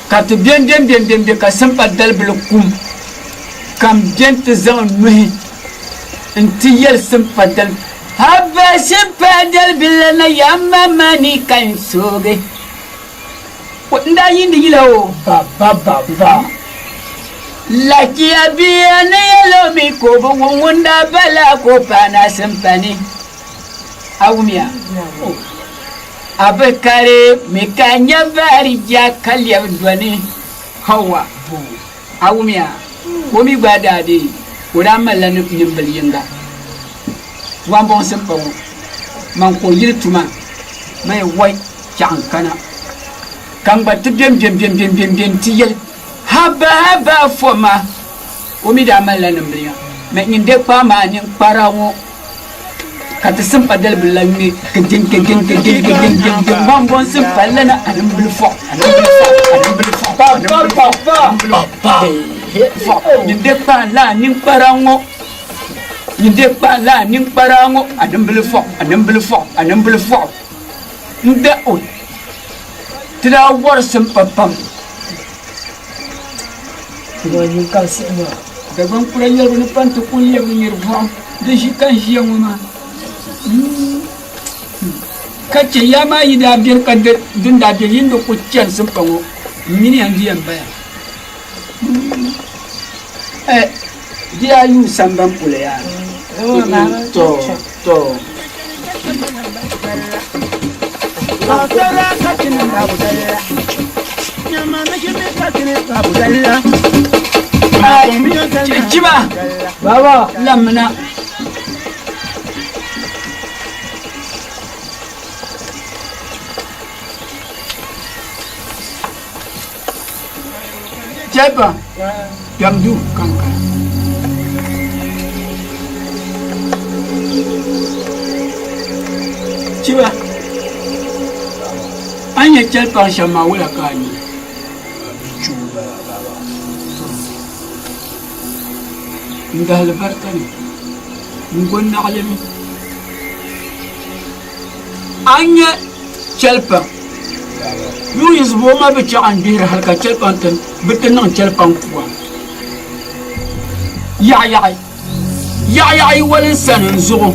ka ti bɛn bɛn ka simpa dalibili kum, ka m bɛn ti zaŋ n nuhi nti yɛli simpa dali, Haba simpa dalibila na yamma mani ka n soogi. N daa yiindi yila o. Ba ba ba ba. Lachiya bia ni yɛl o mi ka o bi wum ŋun daa bala ka o paai na simpa ni. A wumya? A bi kari mi ka nya vari ja ka lɛbi dɔni. Hawa, a wumya? Ka o mi gba daa dee, o daa malila nimbil yiŋga. Wambɔŋsi m-pa ŋɔ, man ka o yili tuma, man wai chaɣ n-kana. Ka n gba ti bem-bem-bem-bem-bem nti yɛli, Haba, haba, foma! O mi daa malila nimbil yiŋa. Man nyin dee kpaai maa ninkpara ŋɔ. Ka ti simpa dalibili la ŋme kigin kigin kigin kigin kigin bɔŋbɔŋ simpa lana animbili fɔɣ animbili fɔɣ animbili fɔɣ animbili fɔɣ animbili fɔɣ nyin de kpa la ninkpara ŋɔ nyin de kpa la ninkpara ŋɔ animbili fɔɣ animbili fɔɣ animbili fɔɣ n da o ti daa wari simpa pam. Dagbaŋ kura yɛlibu ni pa nti kuli lɛbigi nyiri buɣim di ʒi ka n ʒiya ŋɔ maa. Ka chɛ ya maa yi daa beni ka din daa be yi ni ku chani simpa ŋɔ m mini ya n-di yɛn baya. Di yaa yuui samban polo yaa. Tɔ! Tɔ! Chiba! Baba! Lamina! Chɛpa, kpɛm duu ka n kana. Chiba, a ni nya chɛlipaŋ shɛm maa wula ka a nya? N dahili barika ni, n go naɣilimi. A nya chɛlipaŋ yuun yiɣisibu o ma bi chaɣ n gbihiri hali ka chɛlipaŋ ti bi ti niŋ chɛlipaŋ pua. Yaɣiyaɣi yaɣiyaɣi yi wali n sani n zuɣu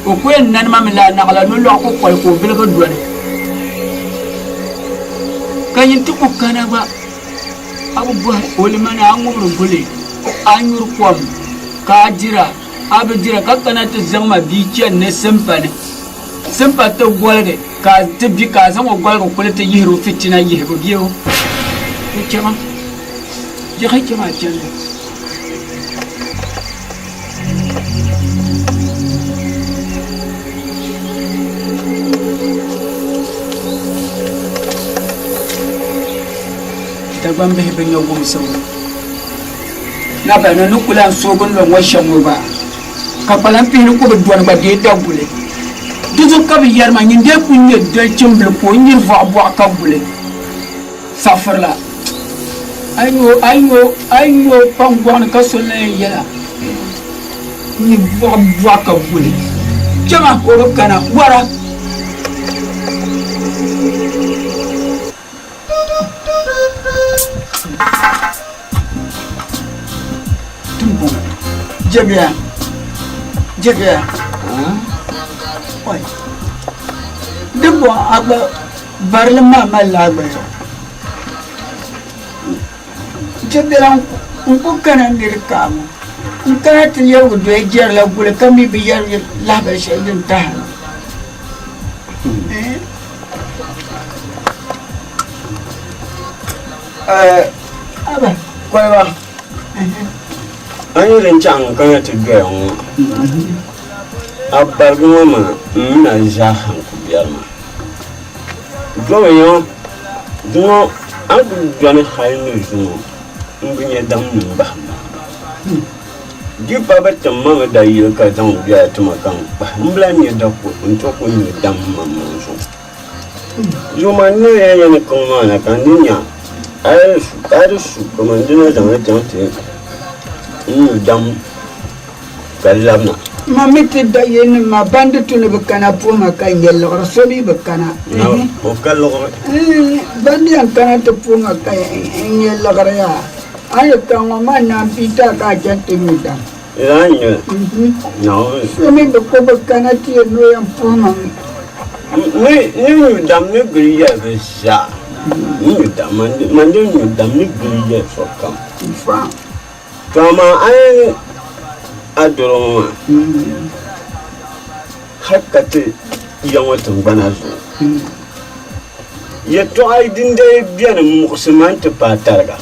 o ku yɛn nani ma mi laa naɣila nolɔɣu kukoli ka o biligi doli ka nyin ti ku kana gba a bi bɔhi o limani a ŋubiri guli a nyuri kom ka a dira a bi dira ka kana ti zaŋ ma bia chani ni simpa ni. Simpa ti goligi ka a ti bi ka a zaŋ o goligi kuli ti yihiri o fitina yihibu bɛ o o chɛma yiɣi chɛma chandi. Dagbambihi bi nya wumsibu. Naba ni ni ku lan sooi bɛ ni lo ŋɔ shɛm ŋɔ gba, ka kpalan pihi ni ku bi dɔni gba dee daguli. Di zuɣu ka bɛ yɛri ma, Nyin dee kul nyɛ dolichimbila ka o nyiri vɔɣubɔɣu ka guli saɣifirila. A yi nya o kpaŋgɔɣu ni ka so lan yɛn yɛl a, Nyiri vɔɣubɔɣu ka guli. Chama ka o bi kana, wara! Timbɔŋɔ jɛbiya jɛbiya oi dimbɔŋɔ a gba barili maa malila a gba zuɣu jɛbiɛla n ku kana niri kaamu n kana ti lɛbigi doya jɛrila guli ka mi bi yɛri lahabali shɛli din tahi na. Koliba, a ni din chaŋ kana ti doya ŋɔ, a baligi ŋɔ maa m mi na zaaha n-ku biɛri maa. Domi ya Zuŋɔ a ni kuli dɔni hali ni zuŋɔ m bi nya daŋ ni m-bahi ma. Di pa bi tim ma mi dayili ka zaŋ biɛla ti ma ka n kpahi m bi lahi nya dako n-ti ku nyu dam maŋmaŋ zuɣu. Zuŋɔ maa n ni yɛn yɛli ni kiŋ maa na ka n ni nya a yi di su kaman di na zaŋ li chaŋ ti nyu dam ka labina. Ma mi ti da yɛnnim maa ban di tu ni bɛ kana puhi ma ka n nyɛ liɣiri, so mi bi kana. O ka liɣiri. Ban di yɛn kana ti puhi ma ka n nyɛ liɣiri yaa, a ni ka ŋɔ maa naan pii ti a ka a chani ti nyu dam. Lala n-nyɛ li. Naawuni. So mi bi ku bi kana ti yɛn ni o yɛn puhi ma mi. Ni nyu dam ni gili yɛli bɛ zaa. Ni nyu dam, man di nyu dam ni gili yɛli sokam. To amaa a yi ni a dɔro ŋɔ maa hal ka ti ya ŋɔ tiŋgbana zuɣu, yɛtɔɣa din dii beni m-muɣisi ma nti paai tariga,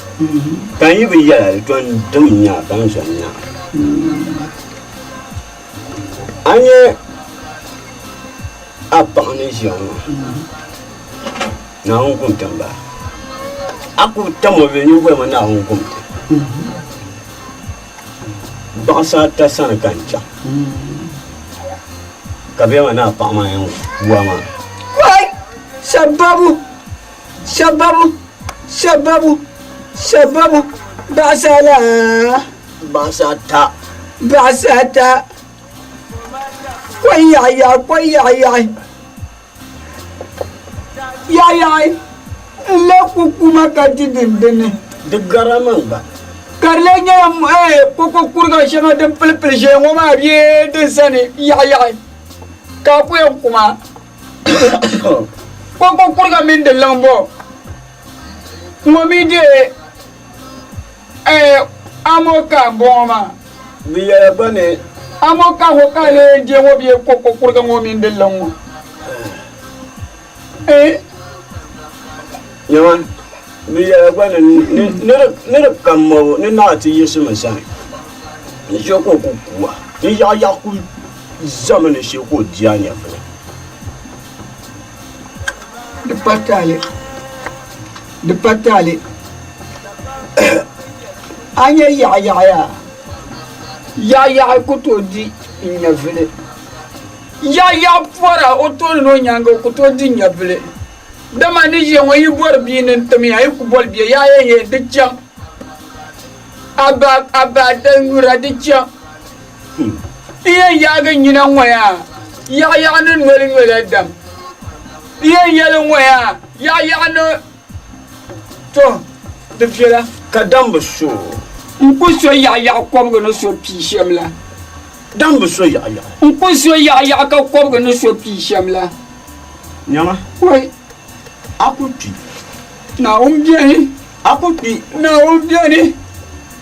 ka n yi bi yɛl a li, to n dim nya a ka n zɔn nya a. A nya a paɣ ni ʒiya ŋɔ maa, Naawuni gum ti m-bala. A ku tam o bee nyin bolimi Naawuni gum ti. Baɣisi ata sani ka n chaŋ. Ka bɛ yɛli ma ni a paɣa maa yɛn ku a maa. Wai! Sababu! Sababu! Sababu! Sababu! Baɣisi ala! Baɣisi ata. Baɣisi ata. Kɔi yaɣi yaɣi, kɔi yaɣi yaɣi. Yaɣiyaɣi n lee ku kuma ka di dindini. Di gara man gba. Ka di lee nyɛla koko kuriga shɛŋa din pilipili ʒiɛya ŋɔ maa bee din sani yaɣiyaɣi ka a ku yɛn kuma. Koko kuriga mini di liŋ bɔ ŋɔ mi dee amoka m-bɔŋɔ maa. Bɛ yɛla gba ni. Amoka ŋɔ ka a lee je ŋɔ bee koko kuriga ŋɔ mini di liŋ ŋɔ? Nyama, bɛ yɛla gba ni ni di ka mɔbu ni naɣ ti yiɣisimi zani ni shee ka o ku ku a, ni yaɣiyaɣi ku zami ni shee ka o di a nyɛvili. Di pa taali, di pa taali. A nya yaɣiyaɣi yaa? Yaɣiyaɣi ku tooi di n nyɛvili. Yaɣiyaɣi pɔra o tooni ni o nyaaŋa o ku tooi di nyɛvili. Dama ni ʒiya ŋɔ yi bɔri bia ni n-tim ya, yi ku boli bia yaa yɛn yɛn di chaŋ. A ba a ba da nyura di chaŋ. N yɛn yaagi nyina ŋɔ yaa, yaɣiyaɣi ni noli nyola dam. N yɛn yɛli ŋɔ yaa, yaɣiyaɣi ni To, di viɛla. Ka dam bi so. N ku so yaɣiyaɣi kɔbigi ni so pii shɛm la. Dam bi so yaɣiyaɣi. N ku so yaɣiyaɣi ka kɔbigi ni so pii shɛm la. Nyama. Wai. A ku kpi. Naawuni beni. A ku kpi. Naawuni beni.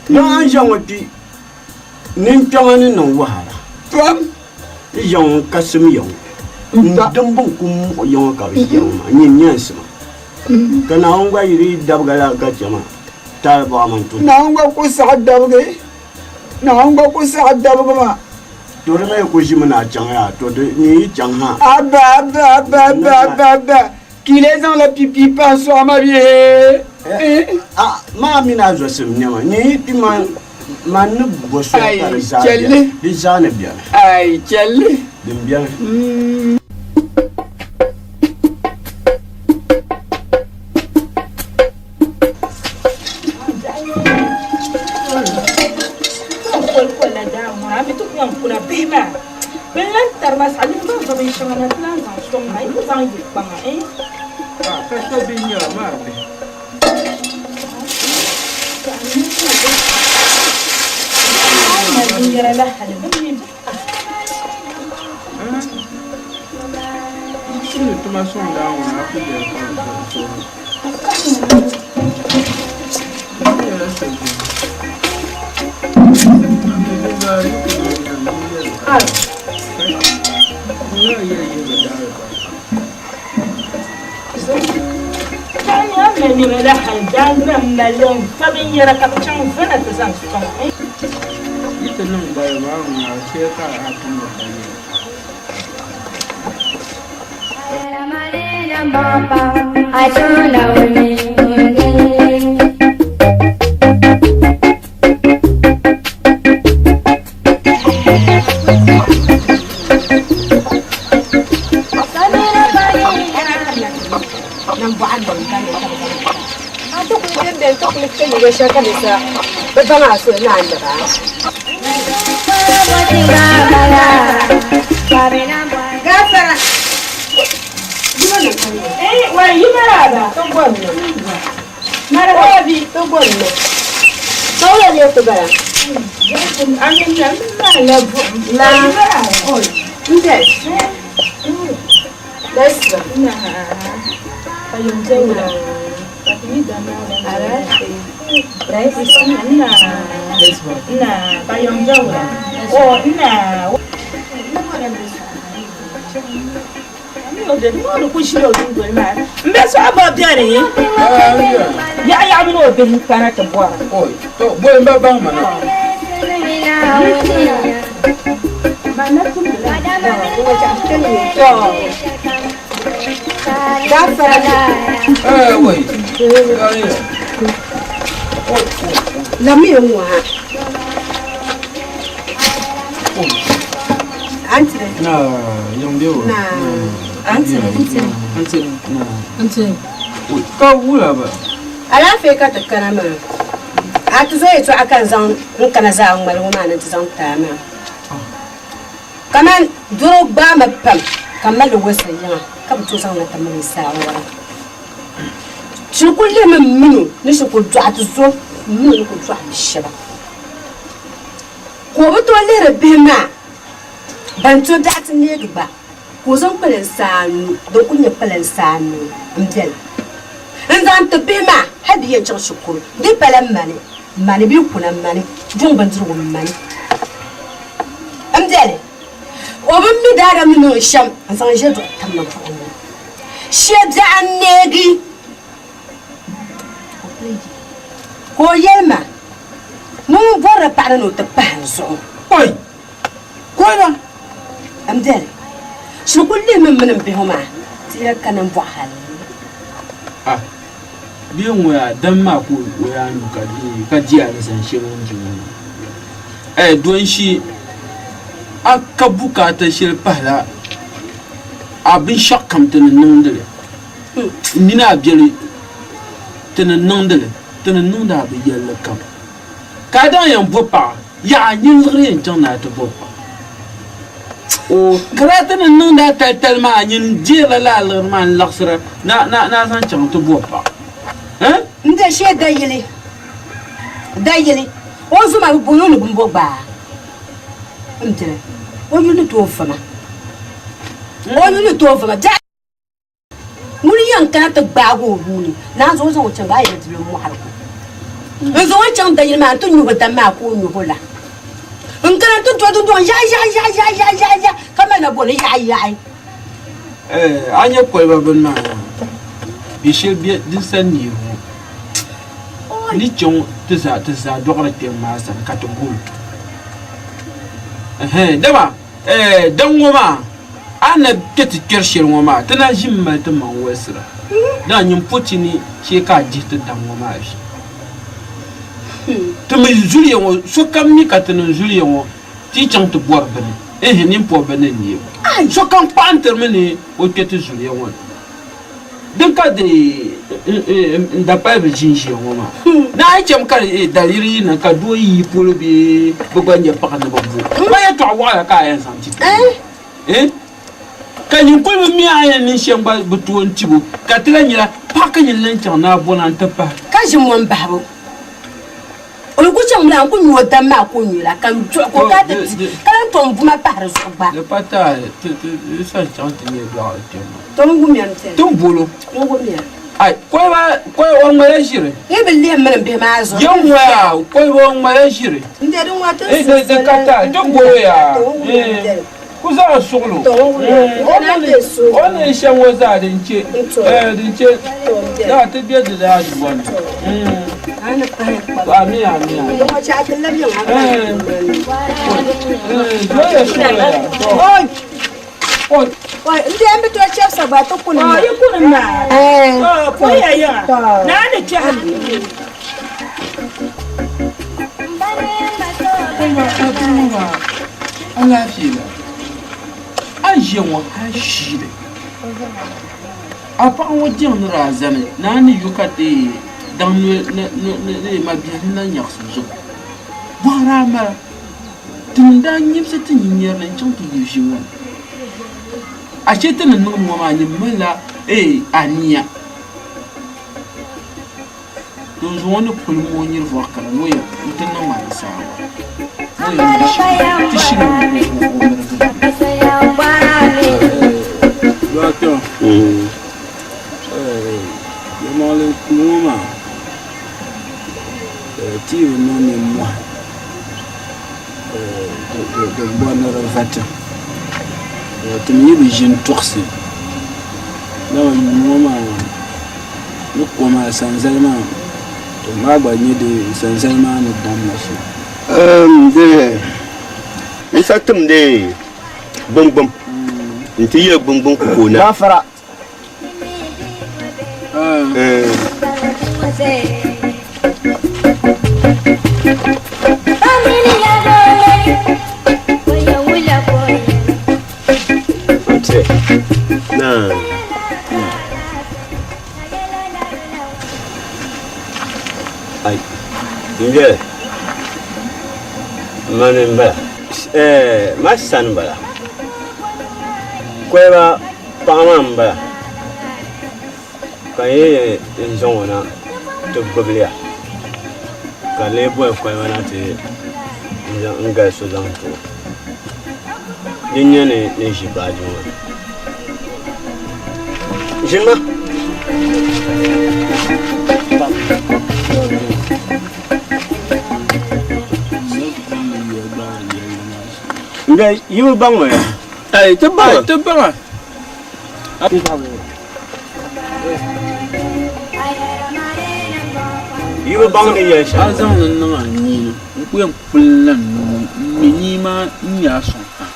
Don a ni ʒiya ŋɔ kpi, ninkpɛma ni niŋ wahala. Pam. N ʒiya ŋɔ n ka sim ya ŋɔ. N dimbu n-ku muɣi ya ŋɔ ka bɛ ʒiya ŋɔ maa. Nyin nyansi ma. Ka Naawuni gba yi di dabiga la ka chɛ ma, taali bɔɣa man tum. Naawuni gba ku saɣi dabigi, Naawuni gba ku saɣi dabigi ma. To di mi ku ʒimi ni a chaŋ yaa, to di nyin yi chaŋ ha. Abba, abba, abba, abba, abba, abba, ka yi lee zaŋla pipii pahi sɔɣi ma bee? A maa mini a zɔsim nɛma, nyin yi kpi ma, man ni bo soli ka di zaa beni, di zaa ni beni. Ai, chɛli. Din beni. Gafara. N bɛ suɣa gba bɛni yaɣa yaɣa mini o bihi kana ti bɔra. Bɔli n ba baŋ ma na. Lami n ŋɔ ha. Ka wula ba. Alaafee ka ti kana maa. A ti zo yɛltɔɣa ka n zaŋ n kana zaa ŋmaligi maa ni nti zaŋ ti a maa. Kaman doro gbaami pam ka m mali li wolisi yiŋa ka bɛ tooi zaŋ na ti mini n saawara. Shiri kuli lihimi m mini o ni shiri kuli dɔɣi ti zo m mini o ni kuli dɔɣi bi shɛba. Ka o bi tooi lihiri bihi maa ban to biɛɣu ti neegi gba, ka o zaŋ kpalansi anu din kuli nyɛ kpalansi anu m-beni n-zaŋ ti bihi maa hal bɛ yɛn chaŋ shikuru di pala mani, mani bee kuna mani, juŋ bindirigu mani m-beni. O bi mi daadam ni niŋ shɛm n-zaŋ ʒe duɣu tam ni buɣim ni. Shee biɛɣu n-neegi ka o yɛli ma ni ŋun bɔrila paɣa ni ni o ti pahi n zuɣu. Oi! Koliba! M biɛli, shiri kul lihimi m mini m bihi ŋɔ maa ti yɛli ka nambɔɣu hal. A bee ŋɔ yaa dam maa ka o yaa nyu ka di a ni zaŋ shɛli ŋun di ŋɔ maa. Ɛɛ donshi a ka bukaata shɛli pahila a binshɛɣukam ti ni niŋdi li. N mini a biɛli ti ni niŋdi li, ti ni niŋdi a bi yɛlli kam. Ka a daŋ yɛn bo paɣa, yaɣa nyin liɣiri yɛn chaŋ ni a ti bo paɣa. O ka daa ti ni niŋdi a talitali maa, nyin deerila lala liɣiri maa n-laɣisira ni a zaŋ chaŋ ti bo paɣa. Eh? N de shee dayili, dayili, o zoma bi booni o ni bimbo gbaa. M bili, o yuli ni tooi vama, o yuli ni tooi vama. Ŋuni yɛn kana ti gbaagi o nuu ni naan zuɣu zaŋ o chaŋ a yɛli dibili mɔɣili ko n-zaŋ o chaŋ dayili maa nti nyuhi dam maa ka o nyuhi o la n-kana nti doli dundɔŋ yaɣi yaɣi yaɣi yaɣi yaɣi yaɣi yaɣi ka mali na boli yaɣi yaɣi. A nya koliba bini maa bɛ shɛli bɛ din sa neei ŋɔ ni chaŋ ti zaa ti zaa dɔɣiri kpɛm maa sani ka ti bol o. Dama Dan ŋɔ maa a ni na kpe ti kpɛri shɛli ŋɔ maa, ti na ʒimi mali ti maŋ wolisira. Dama nyin po ti ni shee ka a dihi ti daŋ ŋɔ maa vi. Ti mi zuliya ŋɔ, sokam mi ka ti niŋ zuliya ŋɔ ti yi chaŋ ti bɔri bini, ɛɛhi nini pɔbi bɛ ni neebu. Sokam kpaɣintirimi ni o kpe ti zuliya ŋɔ ni. Din ka di n dapali bi ʒinʒiya ŋɔ maa ni a yi chɛmi ka daliri yi niŋ ka doo yi yi polo bee bi gba nyɛ paɣa ni bi bo ba yɛltɔɣa waɣila ka a yɛn zaŋ ti to ka nyin kuli bi mi a yɛn niŋ shɛm gba bi tooi n tibo ka ti lahi nyɛla paɣa ka nyin lahi chaŋ ni a bo na n ti pahi. Ka ʒi mɔni bahibu. O yi ku chaŋ mi la, n ku nyu o dam maa ka o nyu la, ka n duɣi ka o kana ti di, ka lan tom buma pahi di zuɣu gba. Di pa taali, ti ti sa chaŋ ti nyɛ dɔɣiri kpɛm maa. Tom wumiya m biɛni. Ti ni bol o. N wumiya. Ai, koliba, koliba o ŋmala ʒiri. Yi bi lihi m mini m bihi maa zuɣu. Yɛn ŋɔya, koliba o ŋmala ʒiri. M be di ŋɔ ti Di, di, di ka taali, ti ni bol o yaa. Ku zaŋ suɣilo. O ni niŋ shɛm ŋɔ zaa din chɛ, din chɛ daa ti be di daa duwa ni. Ami ami ami. Doya suɣilo yaa. N bɛ n bi tooi chɛbisa gba ti kuni na. Yi kuni maa. Puhiya yiŋa. Naa ni kpɛhi. Alaafee la. A ʒiya ŋɔ hali ʒiili. A paɣa ŋɔ diɛm ni daa zani ni a ni yu ka deei daŋ ni mabihi ni na nyaɣisi zuɣu. Bɔhiri a mali ti ni daa nyimsi ti nyinyari ni n-chaŋ ti yi ʒi ŋɔ ni. Ashe ti ni niŋdi ŋɔ maa nyin malila ania. Dinzuɣu o ni puli ŋɔ nyiri vɔri kara ni o yɛn n-ti niŋ ma di saha ŋɔ ni o yɛn yi shiri ti shiri o mirigi. Dɔɣitɔ, yɛlimaŋli kuli ŋɔ maa ti yi bi niŋ nimmɔhi di bɔri ni di va ti ti mi yi bi ʒini tuɣisi dama yuuni ŋɔ maa ni ko maa sanzali maa to maa gba nyɛ di sanzali maa ni damma shɛm. N sa timdi gbungbum nti yɛli gbungbum ku ka o na. Gafara. Ai, n yɛli mani n bala ma sani n bala koliba paɣa maa n bala ka n yi yɛn zaŋ o na ti gbubili ya ka di lee boli koliba na ti n gali so zaŋ ti o din nyɛ ni ni ʒi baaji ŋɔ ʒini ma Yi bi baŋ o ya? Ai, ti baŋ a. Ti baŋ a. Yi bi baŋ ni yɛli shɛli. A zaŋ li niŋ a nyee ni n-ku yɛn kpuli la n nuu ŋ-ŋme nyee maa n-nya a sɔŋ pam.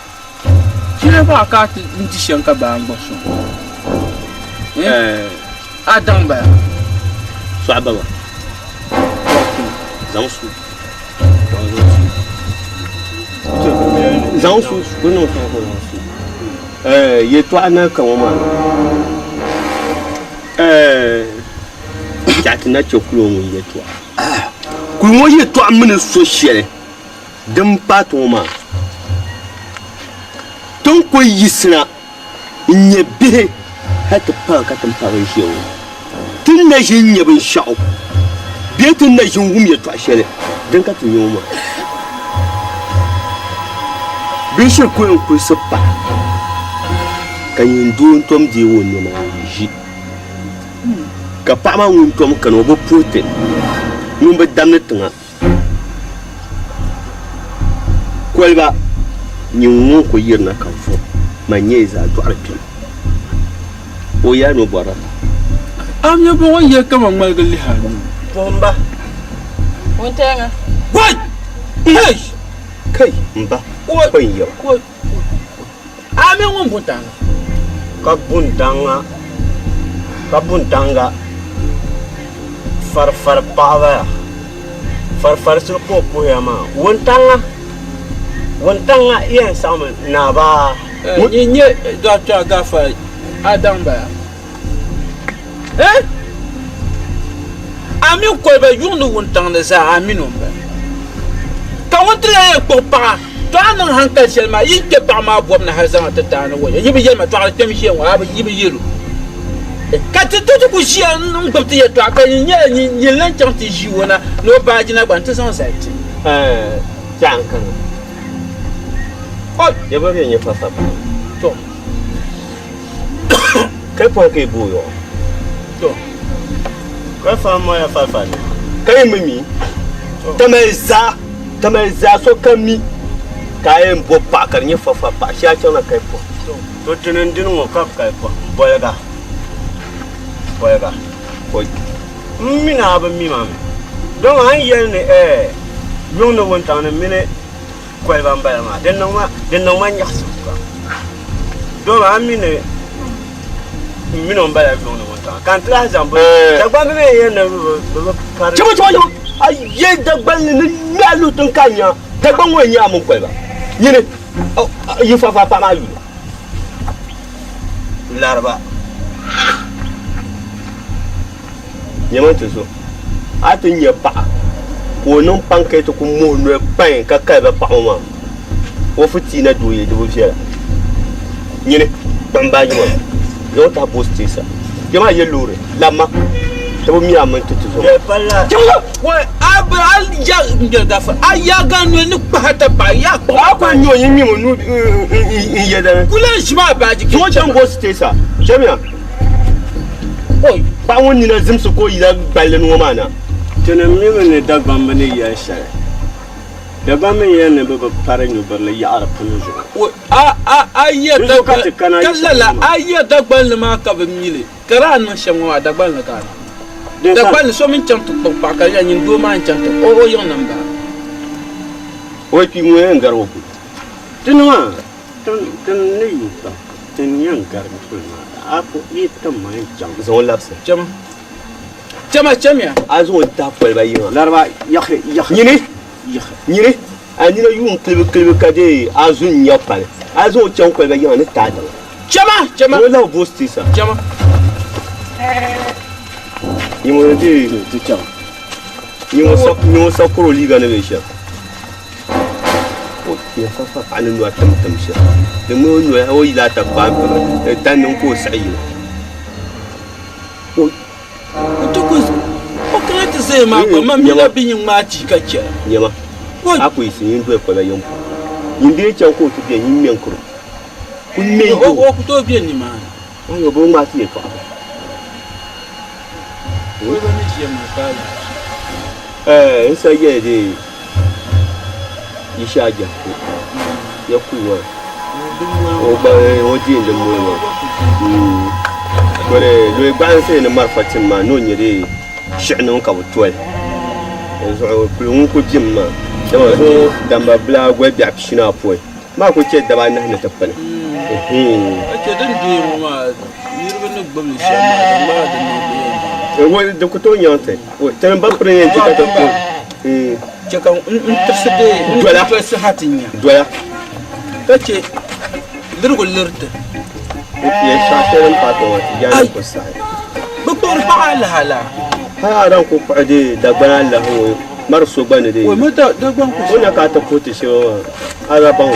Shɛli baɣa ka a ti di shɛm ka baa n-gba sɔŋ. A daŋ bala. Sɔɣi baba. Zaŋ su. Zaŋ su ku niŋ sɔŋ ka zaŋ su. Yɛltɔɣa na ka ŋɔ maa tɛha ti na chɛ kuli ŋɔ ŋun yɛltɔɣa. Kuli ŋɔ yɛltɔɣa mini so shɛli din paati ŋɔ maa ti ni kuli yiɣisina n-nyɛ bihi hal ti paai ka ti ni paai bin ʒiya ŋɔ ti ni na ʒi n-nya binshɛɣu bee ti ni na ʒi n-wum yɛtɔɣ shɛli din ka ti nya ŋɔ maa. Bɛ shiri ku yɛn kulisi paɣa ka nyin doo n-tom deegi o nɛma n-ʒi, ka paɣa maa ŋun tom kani o bi puhi ti, ŋun bi damdi tiŋa. Koliba nyin ŋun ku yirina ka vo man nyɛ yi zaa dɔɣiri kpɛma. O yaa ni o bɔrila paɣa. A mi bɔŋɔ yɛli kaman ŋmaligi lihi a nuu. Puhim ba. Wuntɛɛŋa. Wai! Hey! Kai! M ba, kɔŋ yɛba. A mi ŋun buntaŋa. Ka buntaŋa, ka buntaŋga farifari paɣaba ya. Farifari shili ka o puhiya maa. Wuntaŋa, wuntaŋa yɛn saɣimi naa baa. Nyin nyɛ Dɔɣita Gafar Adam bala. Eh? A mini koliba yuŋ ni wuntaŋ ni zaa a mini o m-bala. Ka ŋun ti lan yɛn kpuɣi paɣa, tɔ a niŋ hankali shɛli maa, yi kpe paɣa maa bɔbu ni hal zaŋ ti ti a ni wɔya. Yi bi yɛli ma, tɔɣiri kpɛm ʒiya ŋɔ, a bi, yi bi yɛl o. Ka ti ti ti ku ʒiya n-gbubi ti yɛtɔɣa, ka nyin nyɛla nyin lan chaŋ ti ʒi o na ni o baaji na gba nti zaŋ zali ti. Ɛɛh, tɛha n-kana. Ya ba bɛ nyɛ fasa paɣa. Tɔ! Kai pɔi ka yi booi o. To. Kai fa mɔya fafa ni. Ka yi mi mi tamali zaa tamali zaa so kam mi ka a yɛn bo paɣa ka di nyɛ fafa paɣa shee a chaŋla kai pɔi. To tini n dini ŋɔ ka bi kai pɔi boliga boliga pɔi. M mi ni a bi mi ma mi dama a ni yɛli ni ɛɛ yuŋ ni wuntaŋ ni mini koliba m-bala maa, di niŋ ma, di niŋ ma nyaɣisim pam. Doo maa, a mi ni m mini o m-bala yuŋ ni wuntaŋa, ka n ti lahi zaŋ bɛ Dagbamb mi yɛn ni bɛ bi pari. Chama, chama, chama! A ye Dagbanli ni ŋme a luhi tiŋ ka a nya Dagbaŋ ŋɔ n-nyɛ a mini koliba. Nyini, yi fafa paɣa maa yuli. Lariba. Nyama ti so, a ti nya paɣa ka o niŋ pankɛti ku muhi noli kpain ka kali ba paɣa ŋɔ maa, o fitiina doo yi di bi viɛla. Nyini, kpuɣim baaji maa zaŋ tahi bus station. Kpɛ maa ye loori, labima ti bi mi a mini ti tuzo maa. A yaga noli ni kpahi tapaɣa yaa kpuɣim A kuli nya o nyin ŋmɛmi nuu n-ye dini. Kuli n ʒi maa baaji Zaŋ o chaŋ bus station. Chamiya. Paɣa ŋun nina zimsi ka o yila gballi ni ŋɔ maa na. Tinim mimi ni Dagbamba ni yɛli shɛli. Dagbamba ni yɛli ni bɛ bi pari nyubirili yaɣiri puni zuɣu. A yɛ Di zuɣu ka ti kana ka yi lala sani maa. a yɛ Dagbanli maa ka bi mi li ka di a niŋ shɛm ŋɔ maa Dagbanli ka a niŋ. Din sani. Dagbanli so mi chaŋ ti kpuɣi paɣa ka di nyɛla nyin doo maa n-chaŋ ti o o yiŋ ni m-bala. O kpi ŋun yɛn gari o kuli. Ti niŋ a. Tin ni yu pam, tin yɛn garigi puli maa, a ku yi tim ma n-chaŋ. Zaŋ o labisi. Chama. Chama, chamiya. A zaŋ o tahi koliba yiŋa. Lariba, yaɣi, yaɣi. Nyini, yaɣi. Nyini, a nina yuun kilibi kilibi ka deei a zu n-nya pali. A zaŋ o chaŋ koliba yiŋa ni taai tiŋa. Chama, chama. Zaŋ o labi boosi ti sa. Chama. Nyini deei. Ti chaŋ. Nyini o sakoro liiga ni be shɛm. O yɛn fa fa paɣa ni nɔri tim tim shɛm di ŋmani o noya o yila ta kpaai piri tani niŋ ka o siɣi yina o ti ku o kana ti zaya maa gba ma mila bi nyin ŋmaai tia ka chɛra nyɛma a ku yiɣisi nyin doli koliba yiŋ puuni nyin dee chaŋ ka o ti be nyin ŋme n-kuro ku ŋme n-kuro o ku tooi be nimaani o bi ŋmaai ti yɛltɔɣa koliba ni ʒiya maa ka alaafee Ɛɛ n sa yɛli dee Yishai Jahiku ya kuli maa o gba o deei din moli maa to de loyi gbaɣinsi ni marafa tim maa ni o nyɛ dee shiɣi niŋ ka bi toli di zuɣu kuli ŋun ku bim maa dama zuŋɔ damba bila goli biɛɣu pishi ni apɔin maa ku chɛ daba anahi ni ti pini Ka chɛ din doya ŋɔ maa niriba ni gbubi li shɛm maa di ŋmaa di niŋ bɛ yɛn niŋ. Di ku tooi nyaŋ ti. Tini ba piri yɛn ti ka ti ku. Chɛ ka n tirisi bee n dolisi ha ti nya. Doya. Ka chɛ lirigu liriti. Yɛltɔɣa shɛli din paai kpɛ ŋɔ ti yaani ku saɣi. Bɛ kpuɣiri paɣa alaha la. Hali a dan ku kpuɣi dee Dagbana alaha ŋɔ mari so gba ni dee. Oi, mi Dagbaŋ ku O na ka a ti puhi ti shɛba maa a daa baŋ o.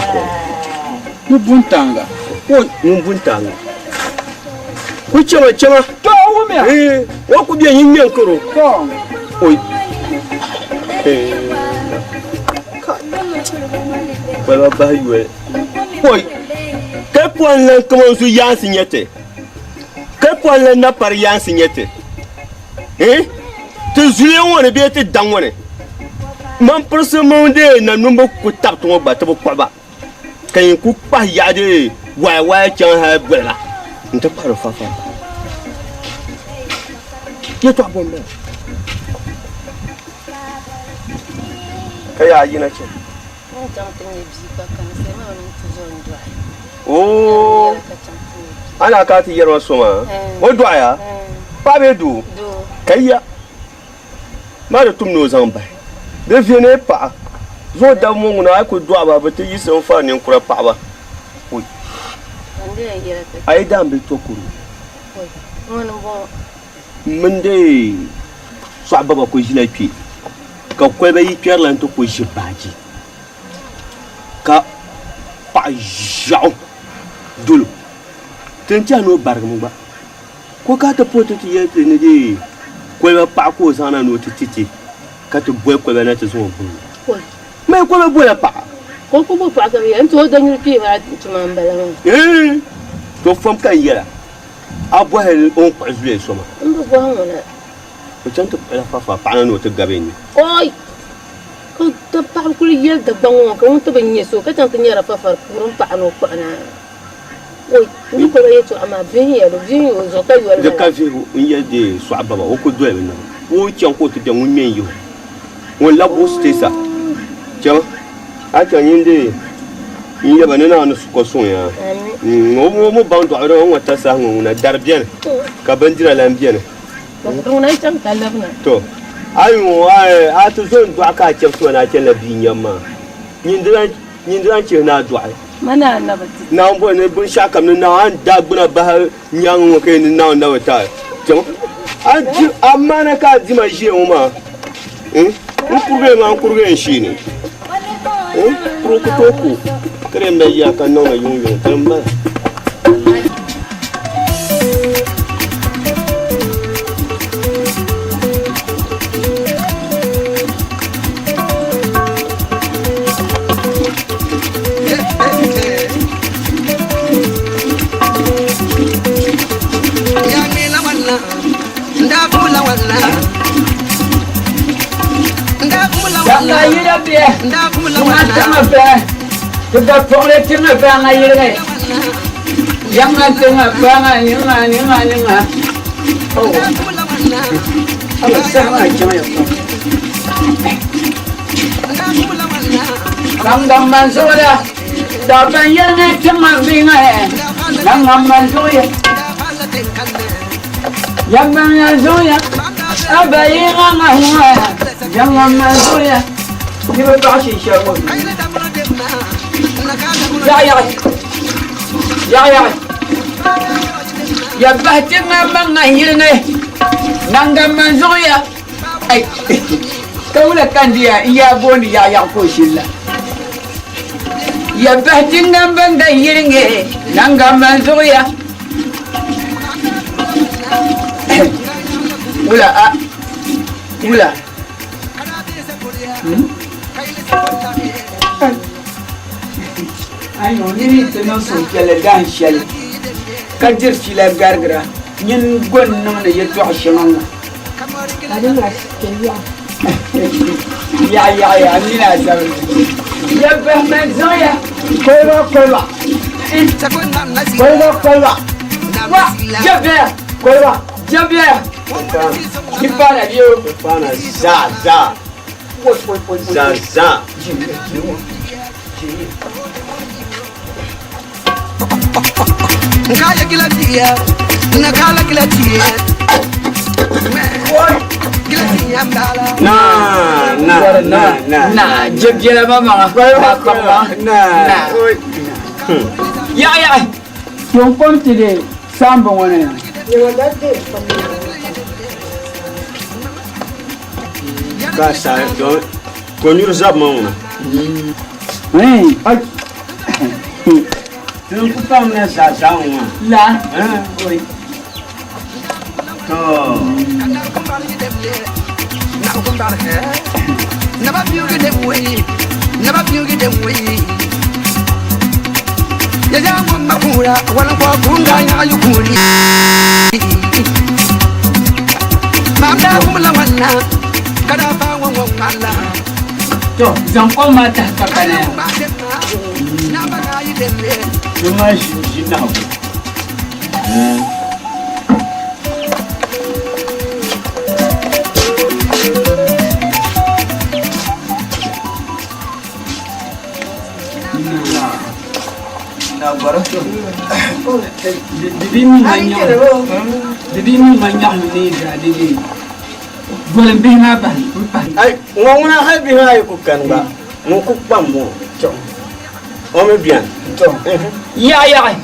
Ni buntaaŋa. Oi, ŋun buntaaŋa. Ku chama chama. To o wumiya. Ee, o ku be nyin ŋme n-karo. To. Oi. Ee, kai. Koliba bahi yoli. Oi. Kai pɔhim lan kaman zu yaansi nyɛ ti. Kai pɔhim lan napari yaansi nyɛ ti. Ee, ti zuliya ŋɔ ni bee ti daŋ ŋɔ ni, man pirisi mini dee nanumba ku tabi ti ŋɔ gba ti bi kpuɣi ba. Ka yin ku kpahi yaɣa dee waya waya chaŋ hali boliba nti kpahiri fafa. Yɛtɔɣa bɔ m-bala? Ka yaa yina chani. Oo, a na ka ti yɛri ma so maa, o dɔɣiya? Paɣa bee doo? Ka ya. Maa di tum ni o zaŋ bahi. Di viɛ ni paɣa zuɣu daba ŋɔ ŋuna a yi kuli dɔɣi ba bɛ ti yiɣisi n-fari ninkura paɣaba. Oi! A yi daambil to kuri o. M mini dee sɔɣu baba kuli ʒila kpe ka koliba yi kpɛrila nti kuli ʒi baaji ka paɣa ʒiɛɣu dol o. Ti ni tɛhi ni o barigimi gba. Ko ka ti puhi ti ti yɛli ti ni dee koliba paɣa ka o zaŋ na ni o ti ti ti ka ti boli koliba na ti zaŋ o gbubi o. Mali koliba bola paɣa. Ka o ku bo paɣa ka bɛ yɛli n-ti o danyuli kpee maa tuma m-bala maa. Eeh! To fom ka n yɛla a bɔhi o ni kpuɣi zuliya so maa. M bi bɔhi ŋuna. O chaŋ ti kpuɣila fafa paɣa na ni o ti gabi n ni. Oi! Ka paɣaba kuli yɛli Dagbaŋ ŋɔ ka ŋun ti bi nya so ka chaŋ ti nyarila fafari puuri m-paɣa ni o kpuɣi na. Di ka vihigu n-yɛli deei sɔɣi baba o ku doli bɛ naba. O chaŋ ka o ti be ŋun ŋme n-yihi o. Ŋun labi o siteesa. Chama, a chaŋ nyin deei. N yaba ni Naawuni su ka sɔŋ ya. O mi baŋ dɔɣiri o ŋɔ tasaha ŋɔ ŋuna dari beni ka bindira lan beni. To, a yi ŋɔ a ti zo n-dɔɣi ka a chɛbisi ma ni a chanila bia nyam maa. Nyin di lan chihi ni a dɔɣi. Naawuni bɔri ni binshɛɣukam ni Naawuni a ni daa gbuna bahi nyaaŋa ŋɔ ka yi ni Naawuni na bi ti a kpiɔŋ. A maana ka a dima ʒiya ŋɔ maa, n kurigi maa n kurigi n shee ni. Kuri ku tooi ku ka di yɛn mali yaa ka niŋdi yuŋ yuŋ dini m-bala. Yanga yila bɛ ŋa tiŋa bɛ ti ba puɣili tiŋa bɛ ŋa yiligi yanga tiŋa bɛ ŋa niŋa niŋa niŋa oh aba saha maa chaŋ ya pam Gangam man zuɣuya Dagban yɛli ni tiŋa bɛ ŋa Gangam man zuɣuya Yagban ya zuɣuya Aba yi ŋa ŋa ŋa Yagban man zuɣuya Ni bi paɣa shinshɛri ŋɔ Yaɣi yaɣi Yaɣi yaɣi Ya bahi tiŋa man ŋa yili ni Nangam man zuɣuya Ai ka wula ka n diya n yaa booni yaɣiyaɣi ka o shili la. Ya bahi tiŋgani ban ga yili ŋe naŋgamba n zuɣuya. Wula a wula. Ayo nini ti niŋ suhupiɛlli dahin shɛli ka diri fiila garigira nyin gɔn niŋdi yɛtɔɣ shɛŋa ŋɔ. Yaɣi yaɣi ya mini a zabiri. Ya bahi man zaŋ ya. Koliba koliba. Koliba koliba. Wa jɛbiya. Koliba jɛbiya. Di paana bɛ o. Di paana zaa zaa. Zaa zaa. Nkaya kila tia, nakala kila tia. Kila tia mbala. Na na na na. Na jɛbiɛla ma maŋa. Na kpaŋ ma. Na. Na. Yaɣi yaɣi. Ton kom ti di saamba ŋɔ ni. Ka sa don ko nyuri zab ma ŋuna. Tin ku pam na zaa zaa ŋɔ maa. La. Oi. To. To zaŋ kom maa tahi ka kana ya. Di maa ʒi ʒi nahigu. Di bi niŋ ma nyaɣim ni zaa di di Golim bihi maa bahi m pahi. Ai, ŋɔ ŋuna hali bihi maa yi ku kani gba, ŋun ku kpam ŋɔ, tɔ, o mi beni. Tɔ, yaɣi yaɣi,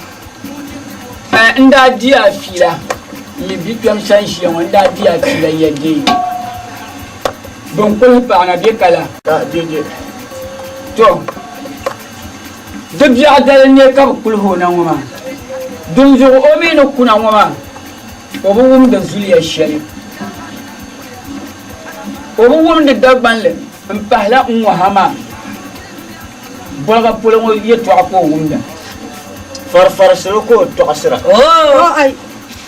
n daa di a fiila, m mi bikpɛm sani ʒiya ŋɔ, n daa di a fiila ya deei. Bɛn kuli paɣi na bɛ ka la. Ka di di. Tɔ, di biɛɣu dali n-neei ka bɛ kulihi o na ŋɔ maa. Dinzuɣu o mi ni kuna ŋɔ maa, O bi wumdi zuliya shɛli. O bi wumdi Dagbanli m-pahila n-ŋɔ ha maa. Boliga polo ŋɔ yɛtɔɣa ka o wumda. Farifarisili ka o tɔɣisira.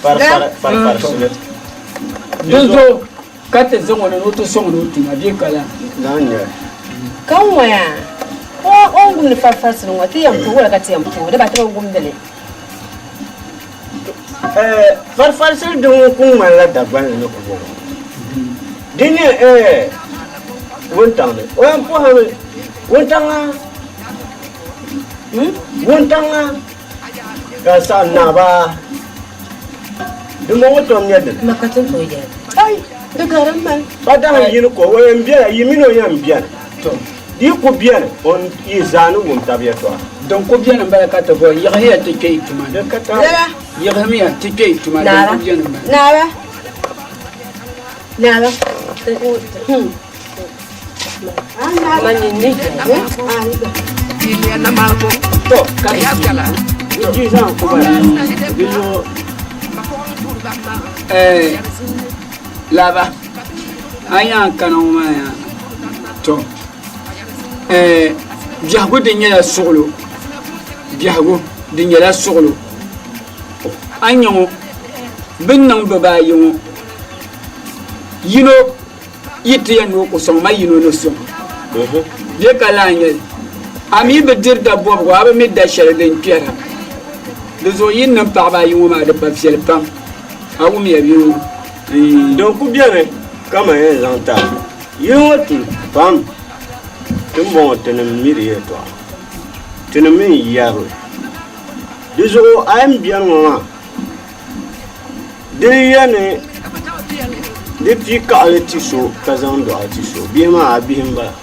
Farifarisili. Dinzuɣu ka ti zaŋ o na ni o ti sɔŋ ni o tuma bee ka laa. Ka n-ŋɔ yaa, o ni wumdi farifarisili ŋɔ, ti yɛn puhi wula ka ti yɛn puhi o, dama ti bi wumdi li. Farfarisili din ŋun ku ŋmanila Dagbanli ni ku bɔŋɔ. Di ni wuntaŋ ni o yɛn pɔhimi wuntaŋa Wuntaŋa ka saɣim naa ba dimbɔŋɔ tom nyɛ dini. Ma ka ti ni tooi yɛli. Ai, di garim mani. Pa dahin yini ko o yɛn bela, yi mini o yɛn beni. To. Di yi ku beni, o ni yi zaa ni wum tab yɛtɔɣa. Din ku beni m-bala ka ti bɔri, yiɣihiya ti kpe yi tuma ni. Lala. Yiɣihimiya ti kpe yi tuma ni, din ku beni m-bala. Naaba. Naaba. To, ka di Eh, laba a yaan kana ŋɔ maa yaa to eh, biɛhigu din nyɛla suɣulo biɛhigu din nyɛla suɣulo a ni nya ŋɔ bɛ ni niŋ bibaayi ŋɔ yino yi ti yɛn ni o ku sɔŋ ma yino ni sɔŋ. Bɛ ka lahi nyɛ li. A mi bi diri da bɔbigu, a bi mi da shɛli din kpɛra. Di zuɣu yi ni niŋ paɣaba ayi ŋɔ maa di pa viɛli pam. A wumya bɛ ŋɔ? Din ku beni ka man yɛn zaŋ ti a yili ŋɔ tuli pam. Dimbɔŋɔ tinim mi di yɛtɔɣa, tinim mi n-yɛri li. Di zuɣu a yɛn beni ŋɔ maa. Di yi ni di pii kaɣili ti so ka zaŋ dɔɣi ti so, bihi maa a bihi m-bala.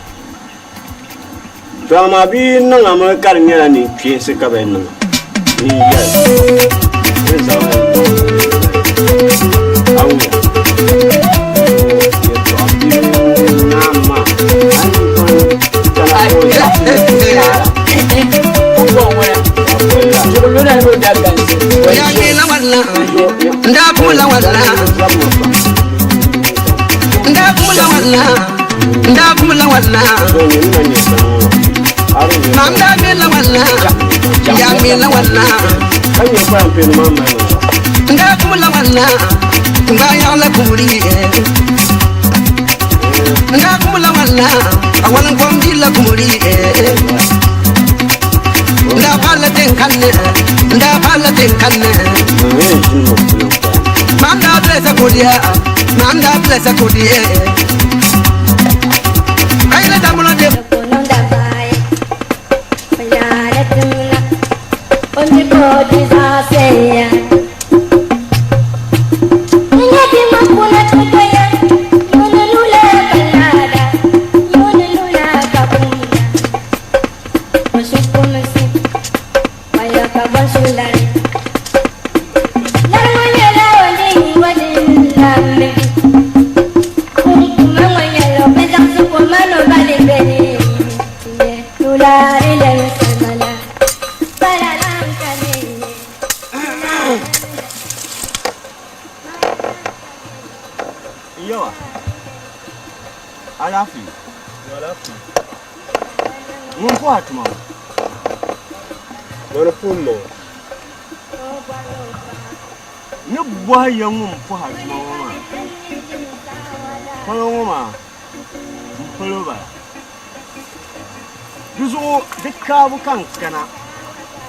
To amaa bɛ yi niŋ a mi ka di nyɛla ninkpeensi ka bɛ niŋ a, nyin yɛli ni zaŋ li n-dɔɣi a wuya. Yɛtɔɣa bihi naam maa, a ni kɔŋ kana ka o zaɣisi Yawa, alaafee. Ŋun puhi a tuma ŋɔ? Mani puhi m maŋa. Ni bɔhi ya ŋun puhi a tuma ŋɔ maa, palo ŋɔ maa m palo bala. Di zuɣu di kaabu ka n kana.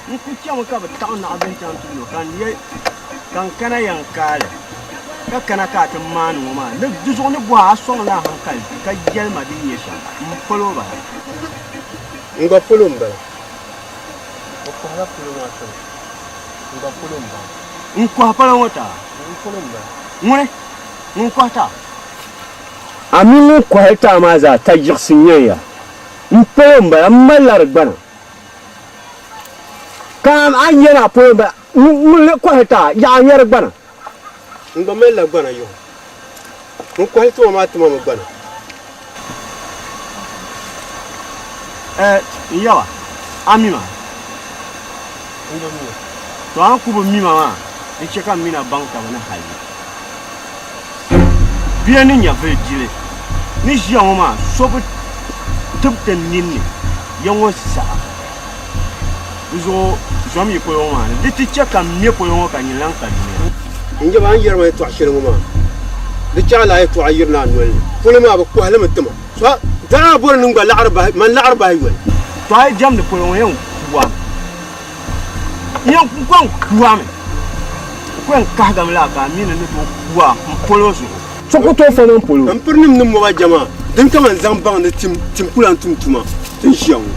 N ku chami ka bɛ taɣi naɣibihi chaŋ ti yo ka n ye ka n kana ya n-kaali ka kana ka a ti maani ŋɔ maa. Ni di zuɣu ni bɔhi a sɔŋla a haŋkali ka yɛli ma din nyɛ shɛm. M palo bala. N gba palo m-bala. O kɔhila palo maa ti ma. N gba palo m-bala. N kɔhi palo ŋɔ ti a? N palo m-bala. Ŋuni? Ŋun kɔhi ti a? A mini ŋun kɔhili ti a maa zaa tayiɣisi nyan ya. M palo m-bala, m malila di gbana. Ka a ni yɛli a palo m-bala, ŋun lee kɔhili ti a, yaɣa n-nyɛ di gbana. N gba malila gbana yɔhi. Ŋun kɔhili ti ma maa ti ma mi gbana. Ɛɛ, n yaba, a mi ma? N bi mi a. To a ni ku bi mi ma maa, di chɛ ka m min a baŋ taba ni hal ya. Bia ni nyɛvili dili ni ʒiya ŋɔ maa, so bi tib ti ninni ya ŋɔ saha. Di zuɣu zom yi polo ŋɔ maa ni, di ti chɛ ka m me polo ŋɔ ka nyin lan ka dunia. N yaba, a ni yɛri ma yɛtɔɣ shɛli ŋɔ maa, di chaɣ la a yɛtɔɣa yirina a noli ni. Polo maa, bɛ kɔhi li mi ti ma. So a daa bɔri ni n gba laɣiri bahi, man laɣiri bahi yoli. To a yi jɛmdi polo ŋɔ, yɛn ku a mi. Yɛn ku kɔŋ ku a mi. N ku yɛn kahigimi laa ka a mi ni ni tooi ku a m polo zuɣu. So ku tooi fa man polo. M pirinim ni mɔba jɛma din ka man zaŋ baŋ ni tim, tim ku lan tum tuma ti ni ʒiya ŋɔ.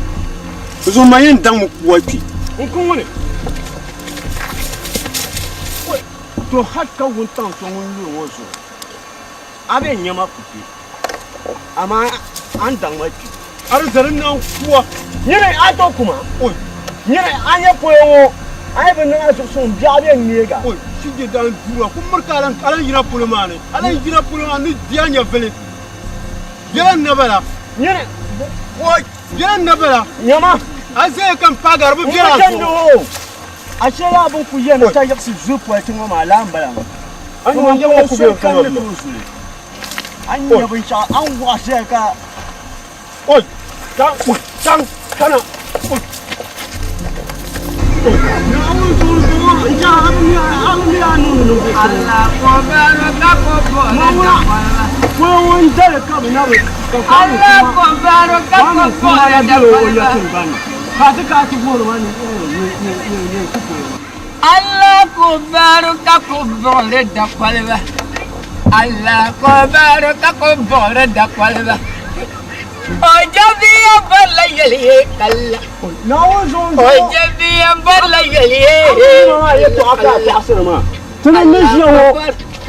Zuŋ ma yɛn daŋmi kuwa kpi. N ku ŋuni. To hali ka wuntaŋ so ŋun yuri ŋɔ zuɣu, a bee nyama ku kpi, amaa a ni daŋ ma kpi. A di zali naan kuwa. Nyini a to kuma. Nyini a nya polo ŋɔ, a yi bi niŋ a zuɣu suŋ biɛɣu bee n-neeg a. Oi, shije daan duura ku miri ka a lan yina polo maa ni. A lan yina polo maa ni di a nyɛvili. Biɛla n-na bala. Nyini. Oi, biɛla n-na bala. Nyama. A zaya ka m paagi a di bi biɛri a N zuɣu. bi chandi o. A shɛli a bini ku yɛn ni ka yiɣisi zuli politi ŋɔ maa laa m-bala ŋɔ. A ni Ŋun nya ŋɔ ku soli be ka n ni tooi zuli. A ni nya binshɛɣu a ni wɔɣi shɛli ka. Oi, chaŋ, oi, chaŋ, kana, oi. Naawuni zuɣu zuɣu n-chaŋ a bi mi a bi mi a niŋ ni niŋ shɛli. Mawula, polo ŋun dali ka bɛ na bi ka Kwame Nkrumah Kwame Nkrumah la bela o ya tiŋgbani ni ka a ti ka a ti wuhiri ma ni ni ni ni ku polo maa. Allah ko baro ka ko buɣiri dakoliba. Allah ko baro ka ko buɣiri dakoliba. O jabiya barila yɛli ye kalla. Naawuni zuɣu O jabiya barila yɛli ye maa yɛtɔɣa ka a tɔɣisiri maa. Ti ni ni ʒiya ŋɔ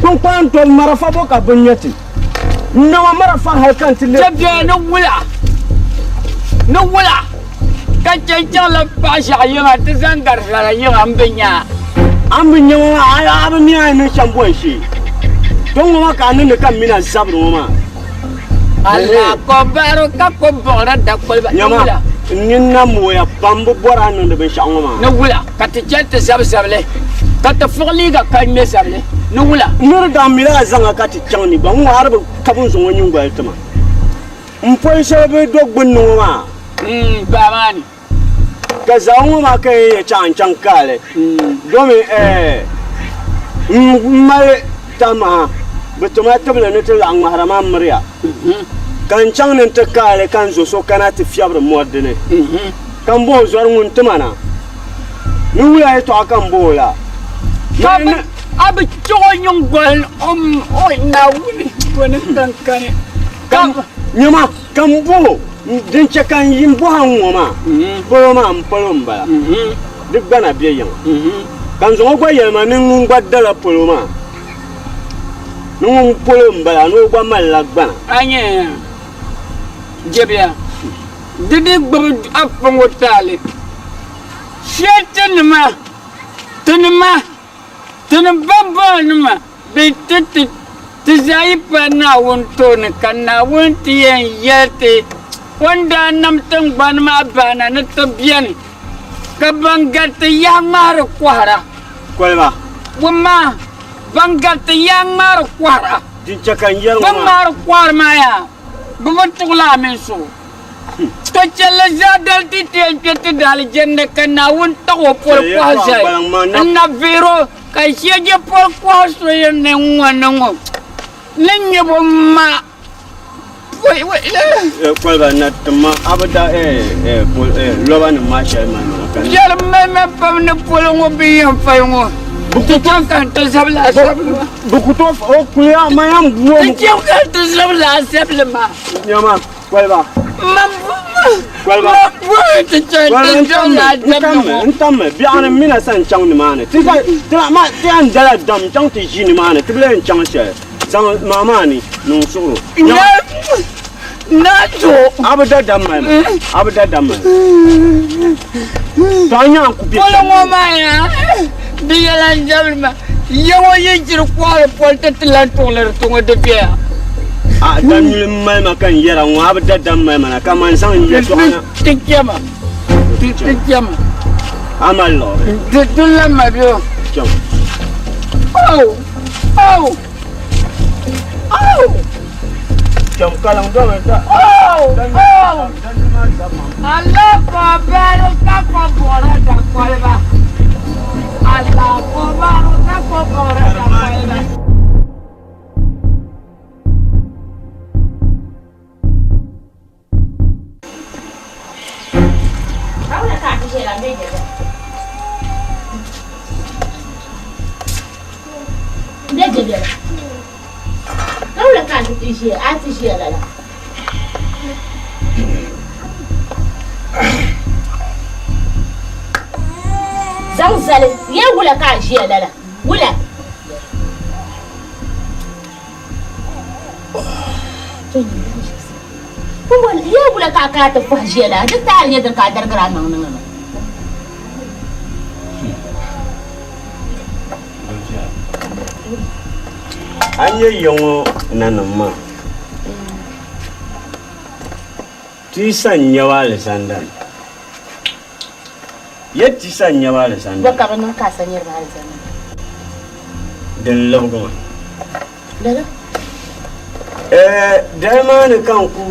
kpunkpaan tɔbu marafa bɔ ka bɛ nya ti? N nama marafa hal ka n ti le. Jabiya ni wula ni wula ka chɛ chaŋla paɣ ʒiɛɣu yiŋa ti zaŋ gari zara yiŋa m bi nya a. A ni bi nya ŋɔ maa, a bi mi a ni niŋ shɛm bɔn shee. To ŋɔ maa ka a niŋdi ka m mini a zabiri ŋɔ maa. Allah ko baro ka ko buɣira dakoliba. Ni Nyama, wula. n nini na mooya pam bi bɔri a niŋdi binshɛɣu ŋɔ maa. Ni wula ka ti chani ti zabi zabili, ka ti fuɣi liiga ka ŋme zabili. Ni wula. N ni di daa mila a zaŋa ka ti chaŋ ni gba ŋ-ŋɔ a di bi ka bɛ ni zaŋ o nyiŋgoli ti ma. M poli shɛli bi do gbunni ŋɔ maa. Baa maa ni. Ka zaɣa ŋɔ maa ka yɛn chaŋ n-chaŋ kaali domi m mali tamaha bɛ ti ma tibili ni ti laɣim ŋmahira maa miriya ka n chaŋ ni n-ti kaali ka n zo so kana ti fiɛbiri mɔri dini ka m bo o zɔri ŋun ti ma na ni wula yɛtɔɣa ka m bo o la. A bi chaɣ o nyiŋgoli ni o Naawuni goni kaŋkani. Nyama ka m bo din chɛ ka n yi m-bɔhi a ŋ-ŋɔ maa, polo maa m polo m-bala, di gba na be yiŋa. Ka n zaŋ o gba yɛli ma ni ŋun gba dala polo maa, ni ŋun polo m-bala ni o gba malila gbana. A nya Jɛbia, di di gbibi a fa ŋɔ taali shee tinima, tinima. Ti ni ba baanima bɛ ti ti ti zaa yi pa Naawuni tooni, ka Naawuni ti yɛn yɛli ti o ni daa nam tiŋgbani maa baana ni ti beni, ka ban gariti yaha ŋmahiri kɔhira. Koliba. Wumma, ban gariti yaha ŋmahiri kɔhira. Din chɛ ka n yɛri ŋɔ Bɛ maa. ŋmahiri kɔhiri maa yaa, bɛ bi tuɣila a mini so. To chɛli zaadali ti ti yɛn kpe ti daalijanna ka Naawuni taɣ o poli kɔhi zali n-na vihir o, ka shɛje poli kɔhi so yɛn ni ŋ-ŋɔ ni ŋɔ ni nyɛ bo ma. Koliba na ti ma a bi da loba nim maa shɛli mali ma ka. Shɛli mali ma pam ni polo ŋɔ bɛ yɛn fali ŋɔ ti chaŋ ka n ti zabi laasabu maa. Bɛ ku tooi o kuya ma yɛn bu o. Ti chaŋ ka n ti zabi laasabu maa. Nyama. Koliba. Mam Koliba. Mam bɔri ti chaŋ ti zaŋ laasabu ŋɔ. N tammi biɛɣuni m mina sa n chaŋ nimaani ti yɛn dala dam n chaŋ ti ʒi nimaani ti bi lahi chaŋ shɛli zaŋ maa maa ni niŋ suɣuro. Naa to. A bi da dam mali ma a bi da dam mali to a nya n ku bɛ. Polo ŋɔ maa yaa di yɛla n zabiri ma ya ŋɔ yi jiri kɔhiri poli ti ti lan tuɣiliri ti ŋɔ di bɛya. A dam nyuli m mali ma ka n yɛra ŋɔ a bi da dam mali ma na ka man zaŋ n yɛltɔɣa na. Ti chɛma ti chɛma. A mali liɣiri. Ti ti lan ma bɛ o. Chɛm. Oh oh oh. Chɛm kaliŋ domi da. Oh oh. Allah ko baro ka ko bora da kolba. Allah ko baro ka ko bora da kolba. zali, ya wula ka a ʒiya lala? Wula? Pumpɔŋɔ ya wula ka a kana ti fɔhi ʒiya lala? Di taali nyɛ dini ka a darigiri a maŋ niŋ ma? A nyɛ ya ŋɔ nanim maa, ti yi sa n-nyɛ ba alizanda ni. Ya ti sa n-nyɛ ba alizanda Bɔ ka bɛ niŋ ka a sa nyɛri ba alizanda ni? Din libigi ma. Lala? Ɛɛ, dali maa ni ka n ku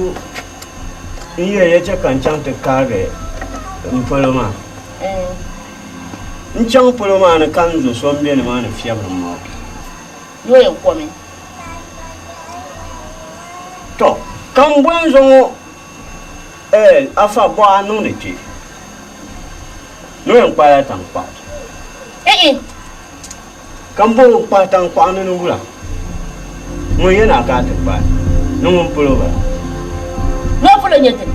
n yɛli ya chɛ ka n chaŋ ti kahigi m polo maa. N chaŋ polo maa ni ka n zo so m-be nimaani fiɛbiri m ma o. Ni o yɛn komi. Tɔ! Ka m boli n zo ŋɔ, Ɛɛl, afa, bɔ a niŋdi kpe? Ni o yɛn kpaala taŋkpaɣu. Ɛɛn! Ka m boli o kpahi taŋkpaɣu ni ni wula? Ŋun yɛn a ka a ti kpahi? Ni ŋun polo bala? Ni o polo nyɛ dini?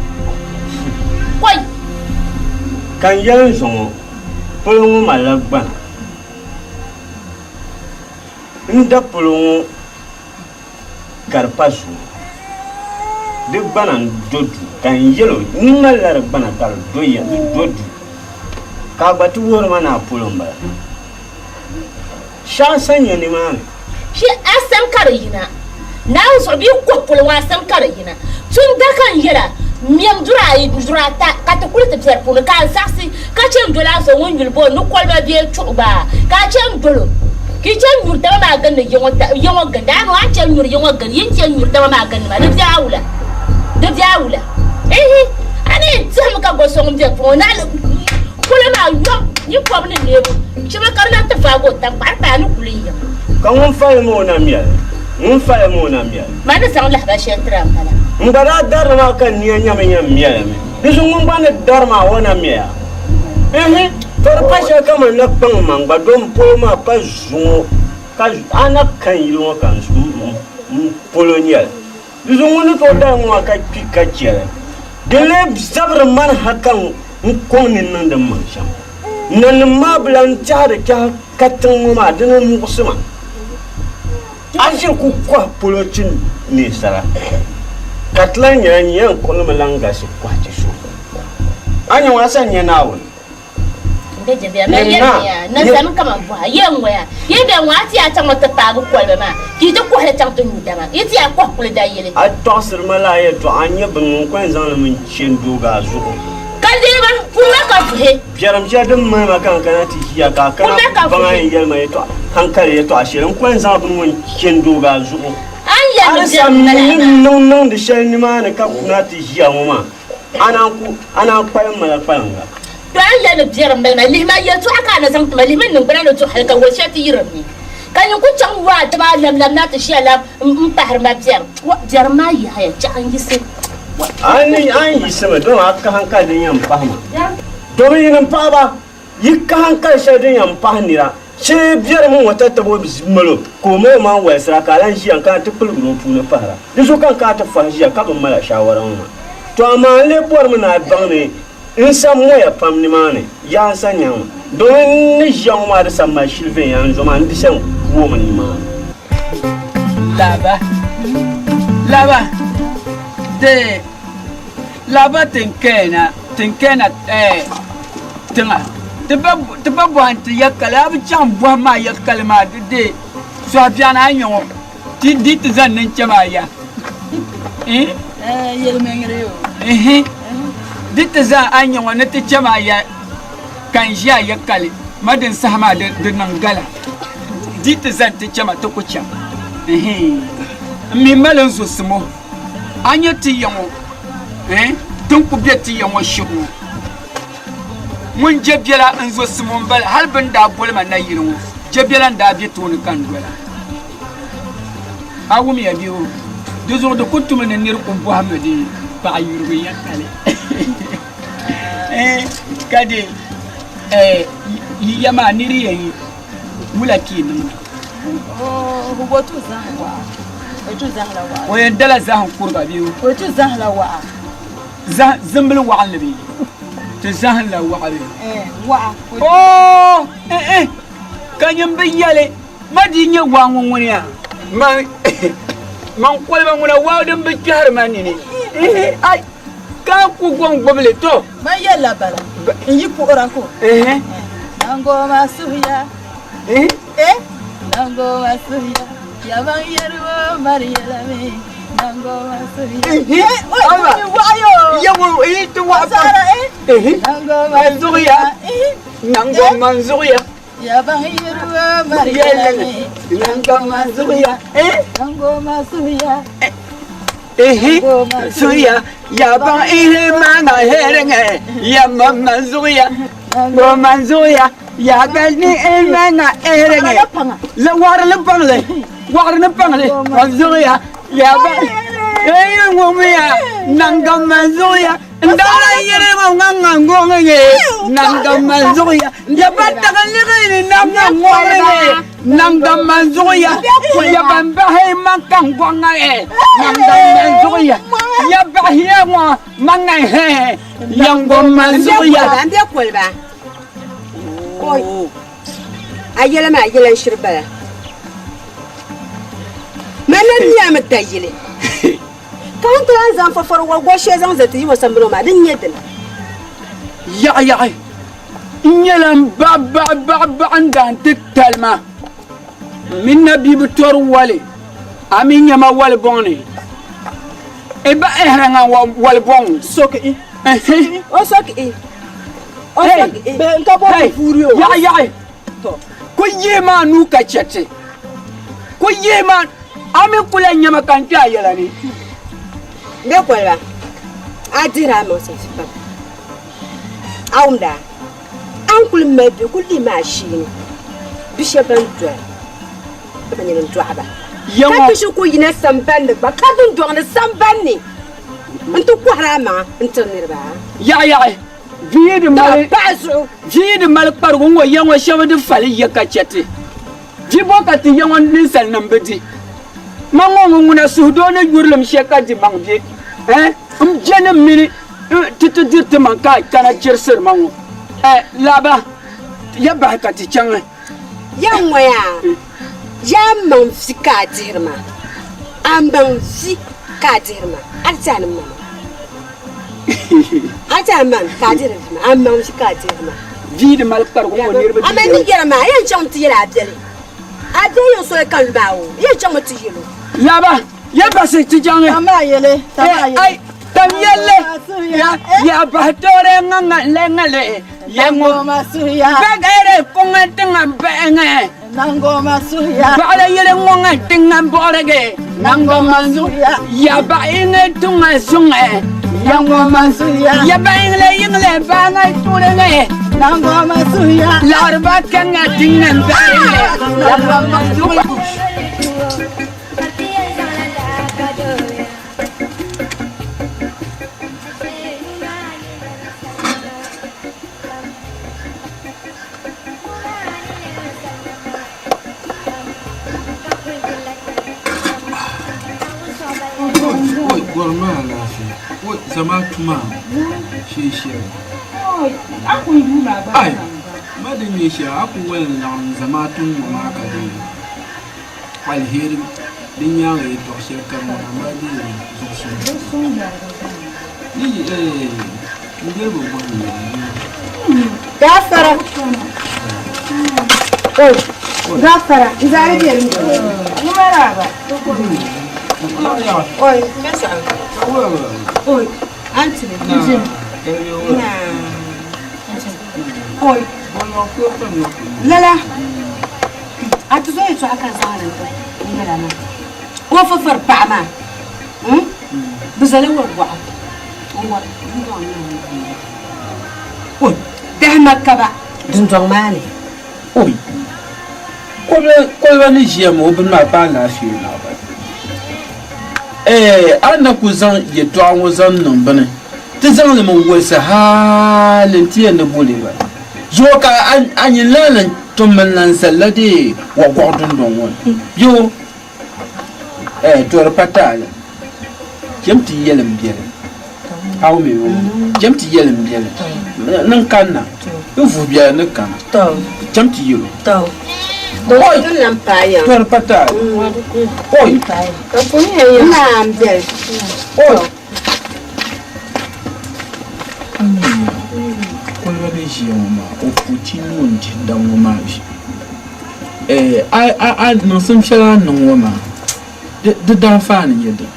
Kɔi! Ka n yɛli n zuŋɔ, Polo ŋɔ malila gbana. N da polo ŋɔ ka di pa zuŋɔ. Di gbana n-do duu, ka n yɛl o, N malila di gbana ka di do ya, di do duu. Ka a gba ti wuhiri ma ni a polo m-bala. Shɛɣu sa nyɛ nimaani. Shɛ a sani ka di yina. Naawuni zuɣu bɛ yi kɔhi polo ŋɔ a sani ka di yina. Tunda ka n yɛl a, Mɛm duri ayi, duri ata, ka ti kuli ti biɛri puuni, ka a zaɣisi ka chɛ n-doli a so ŋun yuli booni ni koliba bee chuɣu gba, ka a chɛ n-dol o, ka yi chɛ n-nyuri dama maa gindi ya ŋɔ gindi a mi, a ni chɛ n-nyuri ya ŋɔ gindi, yi ni chɛ n-nyuri dama maa gindi ma, di be a wula? Di be a wula? Ihi, a ni yɛn tɛhimi ka go so ŋun be puuni ŋɔ naɣila polo maa yom yi kɔbu ni neebu shɛba ka di lahi ti vaagi o taŋkpaɣu di paai a ni kuli yiŋ. Ka ŋun fali mi o na mɛli, ŋun fali mi o na mɛli. Ma ni zaŋ lahabali shɛli tiri a m-bala. N gba daa darili maa ka n nia nyami yɛn mɛlimi. Di zuɣu ŋun gba ni dari maa o na mɛya. Ihi, to di pa shɛli kaman na kpaŋ man gba dom polo maa pa zuŋɔ ka a na kan yili ŋɔ ka n polo nyɛli. Di zuɣu ŋun ni tooi dari ŋɔ maa ka kpi ka chɛli. Di lee zabiri mani ha ka n kɔŋ ni niŋdi m maŋ shɛm. Nanim maa bi lan tɛhiri tɛha katiŋ ŋɔ maa, dini n-muɣisi ma. A ʒiri ku kɔhi polo ti ninsala, ka ti lan nyɛla nyin yɛn kpuɣili mi lan galisi kɔhi ti so. A nya ŋɔ, a sa nya Naawuni. Nyin naa, A tɔɣisiri ma lala yɛtɔɣa, a nya bini ŋun kɔŋ zaŋ li mi n-chɛ n-doog a zuɣu. Biɛrim shɛli din mali ma ka n kana ti ʒiya ka a kana baŋ a yɛn yɛli ma yɛtɔɣa hankali yɛtɔɣa shɛli, n kɔŋ zaŋ bini ŋɔ n-chɛ n-doog a zuɣu. A ni sa mi ni niŋ niŋdi shɛli nimaani ka kuna ti ʒiya ŋɔ maa, a naan ku, a naan kpalim ma la kpaliŋga. To a ni yɛli ni biɛrim mali ma, lihima yɛltɔɣa ka a na zaŋ ti ma, lihimi n niŋgbuna ni du hal ka wol shɛli ti yi di ni. Ka nyin ku chaŋ yo a dima lamlam na ti ʒiya la m-pahiri ma biɛrim. Wa, biɛrim maa yahaya, chɛɣu n-yiɣisi. Wa. A ni a ni yiɣisimi, dama a ka hankali din yɛn pahi ma. Domin yinim paɣiba, yi ka hankali shɛli din yɛn pahi nira. Shee biɛrim ŋ-ŋɔ tatabo mal o, ka o mal o maŋ walisira, ka a lan ʒiya n-kana ti kpiligir o puuni pahira. Di zuɣu ka n kana ti fɔhi ʒiya ka bi mal a shaawara ŋɔ maa. Tɔ amaa n lee bɔrimi ni a baŋ ni n sa moya pam nimaani, yaa n sa nyaŋ ma. Domin n ni ʒiya ŋɔ maa di sa mali shili viɛnyɛla n zo maa, n di sa n-kuomi nimaani. Laba, laba, de laba tinkɛna, tinkɛna eh, tiŋa. Ti ba, ti ba bɔhi nti yakali, a bi chaŋ bɔhi maa yakali maa di de sɔhibiɛɣuni a nya ŋɔ, ti di ti zani ni n-chɛ maa ya. Eh? Yɛlimaŋli o. Ehe. Di ti zan a nya ŋɔ ni ti chɛ maa ya ka n ʒi a yakali ma din saha maa di, di niŋ gala. Di ti zani ti chɛ ma ti ku chaŋ. Ehe. M mi mali n zo simo. A nya ti ya ŋɔ, eh, ti ni ku be ti ya ŋɔ shɛm ŋɔ. Ŋun je biɛla n-zo Simo m-bala, hal bɛ ni daa boli ma nayili ŋɔ, je biɛla n-daa be tooni ka n dola. A wumya bɛ o? Di zuɣu di ku tumi ni nir ku bɔhimmi di paɣ yurigu yɛtali. Eh, ka di, eh, yi ya maa nir yɛn yi wula ka yi niŋda? O yɛn dala zahim kuriga bee o? Zimbili waɣinli bee? Ti zahim la waɣa bee? Eh, waɣa. Oo, eh eh, ka nyin bi yɛli ma di nyɛ waa ŋɔ ŋuni ya? Man, man koliba ŋuna waa din bi kpɛhiri ma nini. Eh, ai, ka ku gɔŋ gbubi li to. Man yɛlila bala, n yi puhira ko. Eh. Nangoma suhuya. Eh. Eh, nangoma suhuya. Ya ban yɛribo mari yɛlami. Nangoma suhuya. Eh, oi, ni waɣa yo. Yawo, eh, ti waɣa pam. Asara, eh. Eh. Nangoma zuɣuya. Eh. Nangoma zuɣuya. Ya ban yɛribo mari yɛlami. Nangoma zuɣuya. Eh. Nangoma suhuya. Ehe, zuɣuya, ya ban ihe ma na hɛrɛŋɛ, ya ma ma zuɣuya, ngoma zuɣuya, ya ban ni e ma na hɛrɛŋɛ, la waɣiri ni paŋli, waɣiri ni paŋli, ma zuɣuya, ya ban, ehe ŋumiya, nangoma zuɣuya, n daŋla yɛrɛ ŋɔ ŋa ŋa ŋɔŋ ŋɛ, nangoma zuɣuya, ya ban taɣi liɣi ni na ŋa ŋɔŋ ŋɛ. Nangban man zuɣuya, ya ban bahi man ka n gɔŋ ŋa ɛ. Nangban man zuɣuya, ya bahi ya ŋɔ man ŋa hɛ. Ya ngɔŋ man zuɣuya. N bɛ koliba. Oi. A yɛla maa yɛla n shiri bala. Man na miya mi da yili. Ka n ti lan zaŋ fɔfɔri wɔrigɔ shɛli zaŋ zali ti yi ŋɔ sambani ŋɔ maa, din nyɛ dini? Yaɣi yaɣi. N nyɛla n baɣa baɣa baɣa baɣa n daan ti talima. M mini na bia bi tɔri wali, a mi nya ma wali bɔŋ ni. E ba ɛhira ŋa wali bɔŋ. Soki i. O soki i. O soki i. Bɛ n ka bɔ Hey, puuri o. Yaɣi yaɣi. Ku yihi maa nuu ka chɛ ti. Ku yihi maa a mi ku lahi nya ma ka n kpe a yɛla ni. Bɛ koliba, a dihiri a maŋ suhu pam. A wumda, a ni kuli mali bihi kuli lihi maa sheeni bi shɛba ban doya ka pa nyini n-dɔɣi ba. Ka ti shiri kuli yina sambani ni gba ka dundɔŋ ni sambani ni nti kɔhiri a maŋa n-tiri niriba. Yaɣi yaɣi, vi yi di mali paɣa zuɣu. Vi yi di mali kparigu ŋ-ŋɔ ya ŋɔ shɛba di fali ya ka chɛ ti. Vi bɔ ka ti ya ŋɔ ninsalinim bi di. Ma ŋɔ ŋun ŋuna suhudoo ni yurilim shɛli ka di maŋ bɛ, eh, m biɛnim mini ti ti diri ti maŋ ka a kana chirisiri ma ŋɔ. Eh, laaba, ya bahi ka ti chaŋ. Ya ŋɔ yaa, yaa maŋ vi ka a dihiri ma, a maŋ vi ka a dihiri ma, a ti a ni ma ma. A ti a maŋ ka a dihiri vi ma, a maŋ vi ka a dihiri ma. Vi di mali kparigu ŋɔ niriba di. Amaa ni yɛra maa, a yɛn chaŋmi ti yɛli a biɛli. A biɛli yɛn soli ka lu maa o, yɛn chaŋmi ti yɛl o. Laaba, ya basi ti chaŋ. Tam a yɛli, tam a yɛli. Ai, tam yɛli. Ya, ya bahi toore ŋa ŋa le ŋa le. Ya ŋɔ. Bɛgɛrɛ kuŋa tiŋa bɛŋɛ. Baɣila yɛli ŋɔ ŋa tiŋa bɔrigi. Nangoma zuɣu. Ya bahi ŋa tiŋa zuŋɛ. Ya ŋɔ ma zuɣu. Ya bahi ŋa yiŋle baŋa tuuri ŋɛ. Nangoma zuɣu. Laɣiriba kaŋa tiŋa bɛŋɛ. Nangoma zuɣu. Oi, gɔri maa alaafee. Oi, zamaatu maa shee shɛli. Ai, ma di nyɛ shɛli a ku wali n-laɣim zamaatu ŋ-ŋɔ maa ka di aliheri din nyaaŋa yɛtɔɣ shɛli ka ŋuna maa deei zuɣusuŋ. Ni yi eei n dee bi bɔhim ya ni. Gafara. Oi, gafara. N zaari bɛ ni. Maraba. Oi, Oi, Anthony. Na. Oi. Lala. A ti zo yɛtɔɣa ka zaŋ li n yɛla maa. O fafari paɣa maa. Hmm? Bɛ zala wari gɔɣu n-wari dundɔŋ ni. Oi, dahima ka ba dundɔŋ maa ni. Oi, koliba ni ʒiya maa o bini maa pa alaafee naɣ ba. Ɛɛ, a ni na ku zaŋ yɛtɔɣa ŋɔ zaŋ niŋ bini, ti zaŋ li mi wolisi hali nti yɛn di boli ba. Zuɣu ka a nyin lan lan tom mi n-lan zalila dee wɔgɔɣu dundɔŋ ŋɔ ni. Yoo, Ɛɛ, to di pa taali. Chem ti yɛli m biɛli. A wum mi cham ti yɛli m biɛli ni n kanna n vuhi biɛla ni kana cham ti yɛl o. Oi! Tɔri pa taai. Oi! Oi! Koliba ni ʒiya ŋɔ maa o ku ti nuu n-dihi daŋ ŋɔ maa vi. A niŋsim shɛli a ni niŋ ŋɔ maa di daanfaani n-nyɛ dini?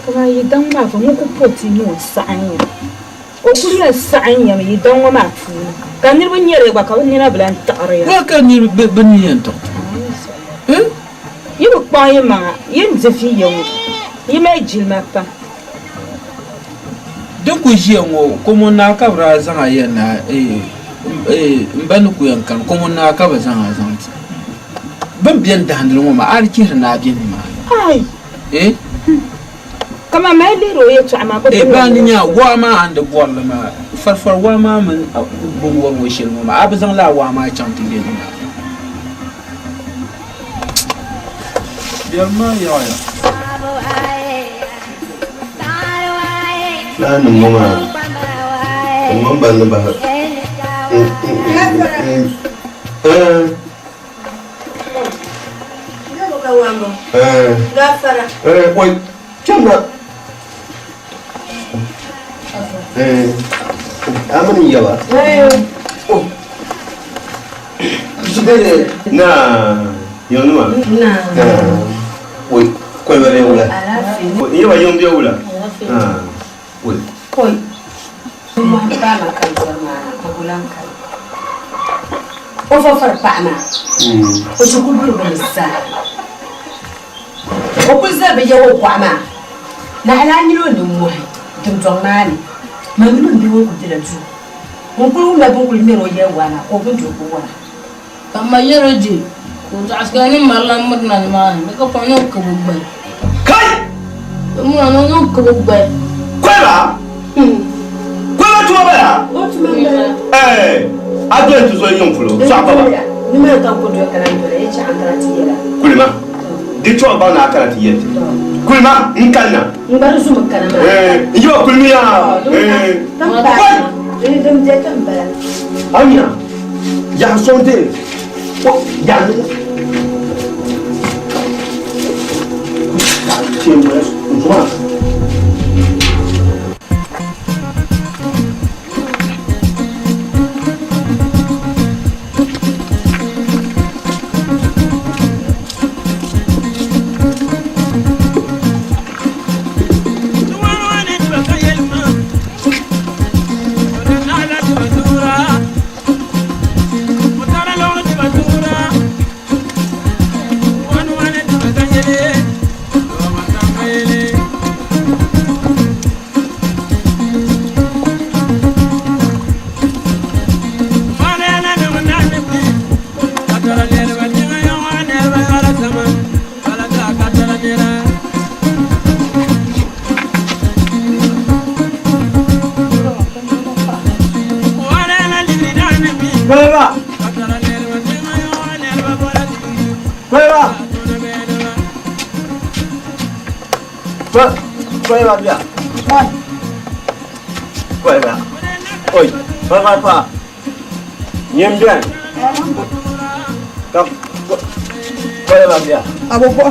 Kaman yi daŋ maa fa ŋun ku po ti ni o saɣim ya. O kuli yɛn saɣim ya mi yi daŋ ŋɔ maa puuni, ka niriba nya li gba ka bɛ nina bi lan tiɣiri ya. Wula ka niriba bɛ nini yɛn tiɣi ti? Yi bi kpaŋ yi maŋa, yi ni di vi ya ŋɔ, yi mali jilima pam. Din kuli ʒiya ŋɔ, Komon Naa ka bɛ daa zaŋ a yɛli ni m ba ni ku yɛn kani, Komon Naa ka bɛ zaŋ a zaŋ ti. Bɛ ni beni dahindili ŋɔ maa, a di chihiri ni a be nimaani. Ai! Eh? Kaman mali lihiri o yɛtɔɣa maa, bɛ Eh, bini baa ni o nya waa maa a ni di bɔri li maa, farifari waa maa mini bɛ ni wari ŋɔ shɛli ŋɔ maa, a bi zaŋ lala waa maa chaŋ ti be nimaani. Biɛrim maa yaɣiya. Fulaannima ŋɔ maa, bɛ ŋɔ m-bali ni bahi A mini n yaba naa yiŋnima koliba bɛ wula n yaba yiŋ bɛ wula O fɔfɔri paɣa maa o shikuru birigu ni zaa o kuli za bi ya o bɔɣu maa naɣila nyɛla o nimmohi dundɔŋ maa ni ma mini m bia ŋɔ kuli bela duu ŋun kuli wumla bɛ ni kuli ŋmɛri o yɛli waa maa ka o bindira kuli wara. Ka ma yɛl o je, ka o zaɣisiya ni mari lan mirina nimaani ni ka pɔi ni o kab o gbali. Kai! Ka mɔri ni o kab o gbali. Koliba! Koliba tuma bala? O tuma m-bala. Ɛɛ, a doli ti zoli yiŋ polo, sɔɣi baba. Nimaani ka n ku doli ka lan doli ya chaɣ n kana ti yɛl a. Kulima, di tɔɣi baŋ ni a kana ti yɛli ti. Kulima, n kanna. N gba di zumi kana maa. Ɛɛ, n yiba kulimiya. Ɛɛ, Koli! Din bɛ ka m bala. Amina, yaha sɔŋ ti. Yaha Yaha Koliba! Koliba! Koliba bia. Koliba. Oi, koliba pa. Nyim bɛni. Ka koliba bia. Abo bɔ.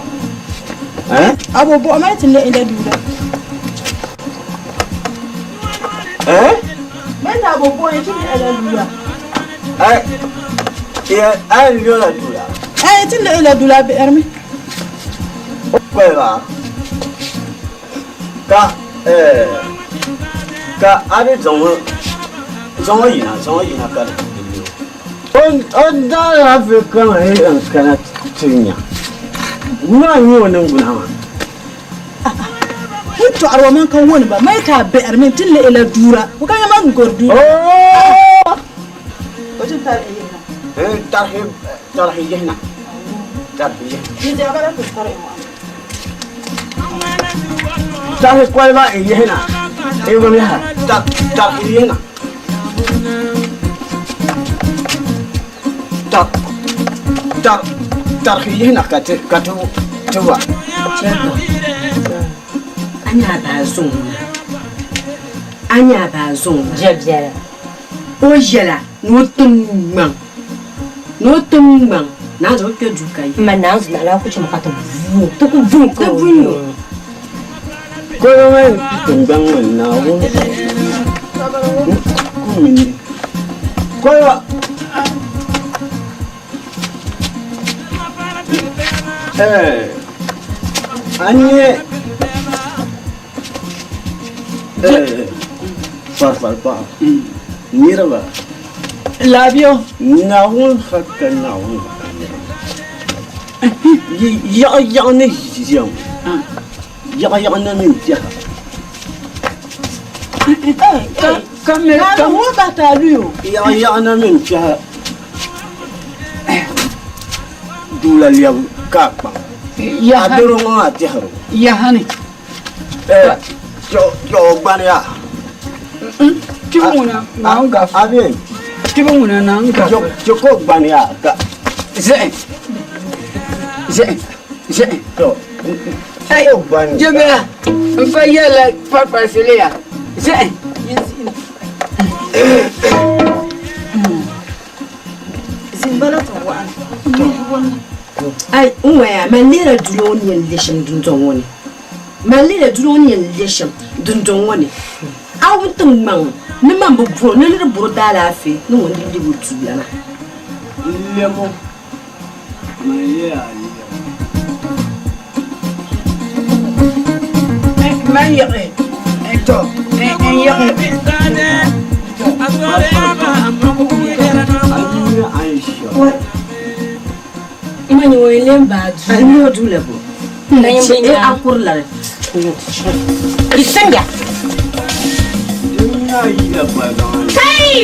Eh? Abo bɔ ma ti ne ida duda. Eh? Men ta abo bɔ ti ne ida duda. Eh? Ya, ai lyola dula. Eh, ti ne ida dula bi ermi. Koliba. Ka eh ka a di zaŋ zaŋ yina zaŋ yina ka di o o daalaafee kama yi n kana ti nya maa nyɛ o niŋgbuna maa. N tɔɣiri wa man ka woni ba mai ka bɛhiri mi ti lihi la duura o ka nya man gori duura. O ti tarihi yihina. Tarihi tarihi yihina tarihi yihina. Ni diɛɣu bala ti tarihi ŋɔ. Tarihi koliba n yihina n gom yaha tarihi yihina. Tarihi yihina ka ti ka ti ti wa. A nya a daa zuŋ ŋuna a A nya a baa zuŋ maa. O yɛla ni o ti ŋmaŋ, ni o ti ŋmaŋ naanzu o kpe duu ka yi. Ma naanzu naɣila ku chɛmi ka ti vuui, ti ku vuui ka Ti vuui o. Kɔba maa ni kpi tiŋgbani ŋɔ ni Naawuni ku mi ni kɔba. Ɛɛ, a nyɛ Farifari paɣa niriba Labiyo Naawuni hali ka Naawuni gba ka niriba yaɣa yaɣa ni ʒiya ŋɔ yaɣa yaɣa na mini tɛha yaɣa yaɣa na mini tɛha duula lɛbu ka a kpaŋ a doro ŋɔ maa tɛhiri o Yahani Kpɛɣu gbani yaa. Tibi ŋuna naa n gafi. A bɛ Tibi ŋuna naa n gafi. Chɛ ka o gbani yaa ka. Zɛhi zɛhi zɛhi. To o gbani. Jɛbɛya n fa yɛlila farfarisi ya zɛhi. Zimbala ti waɣa. Ai, n waya, man lihira duli ŋɔ ni yɛn le shɛm dundɔŋ ŋɔ ni. Man lihira duli ŋɔ ni yɛn le shɛm dundɔŋ ŋɔ ni. A wum tiŋgbaŋ ni man bi bɔri ni nir bɔri daalaafee ni ŋun di lɛbi o tuulana. N lɛm o, man yɛl a lɛm o. Man yiɣi, tɔ, n yiɣi. Man ŋɔ yɛn lɛm baa duu. A ni o duu la bo? N a kuri la. Di simya. Kai!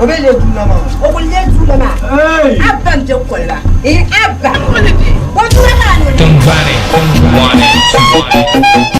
O bɛ le duu la maa. O ku le duu la maa. Abba n bɛ koliba. Abba. O duu la maa ni. Tingbani 1 and 2.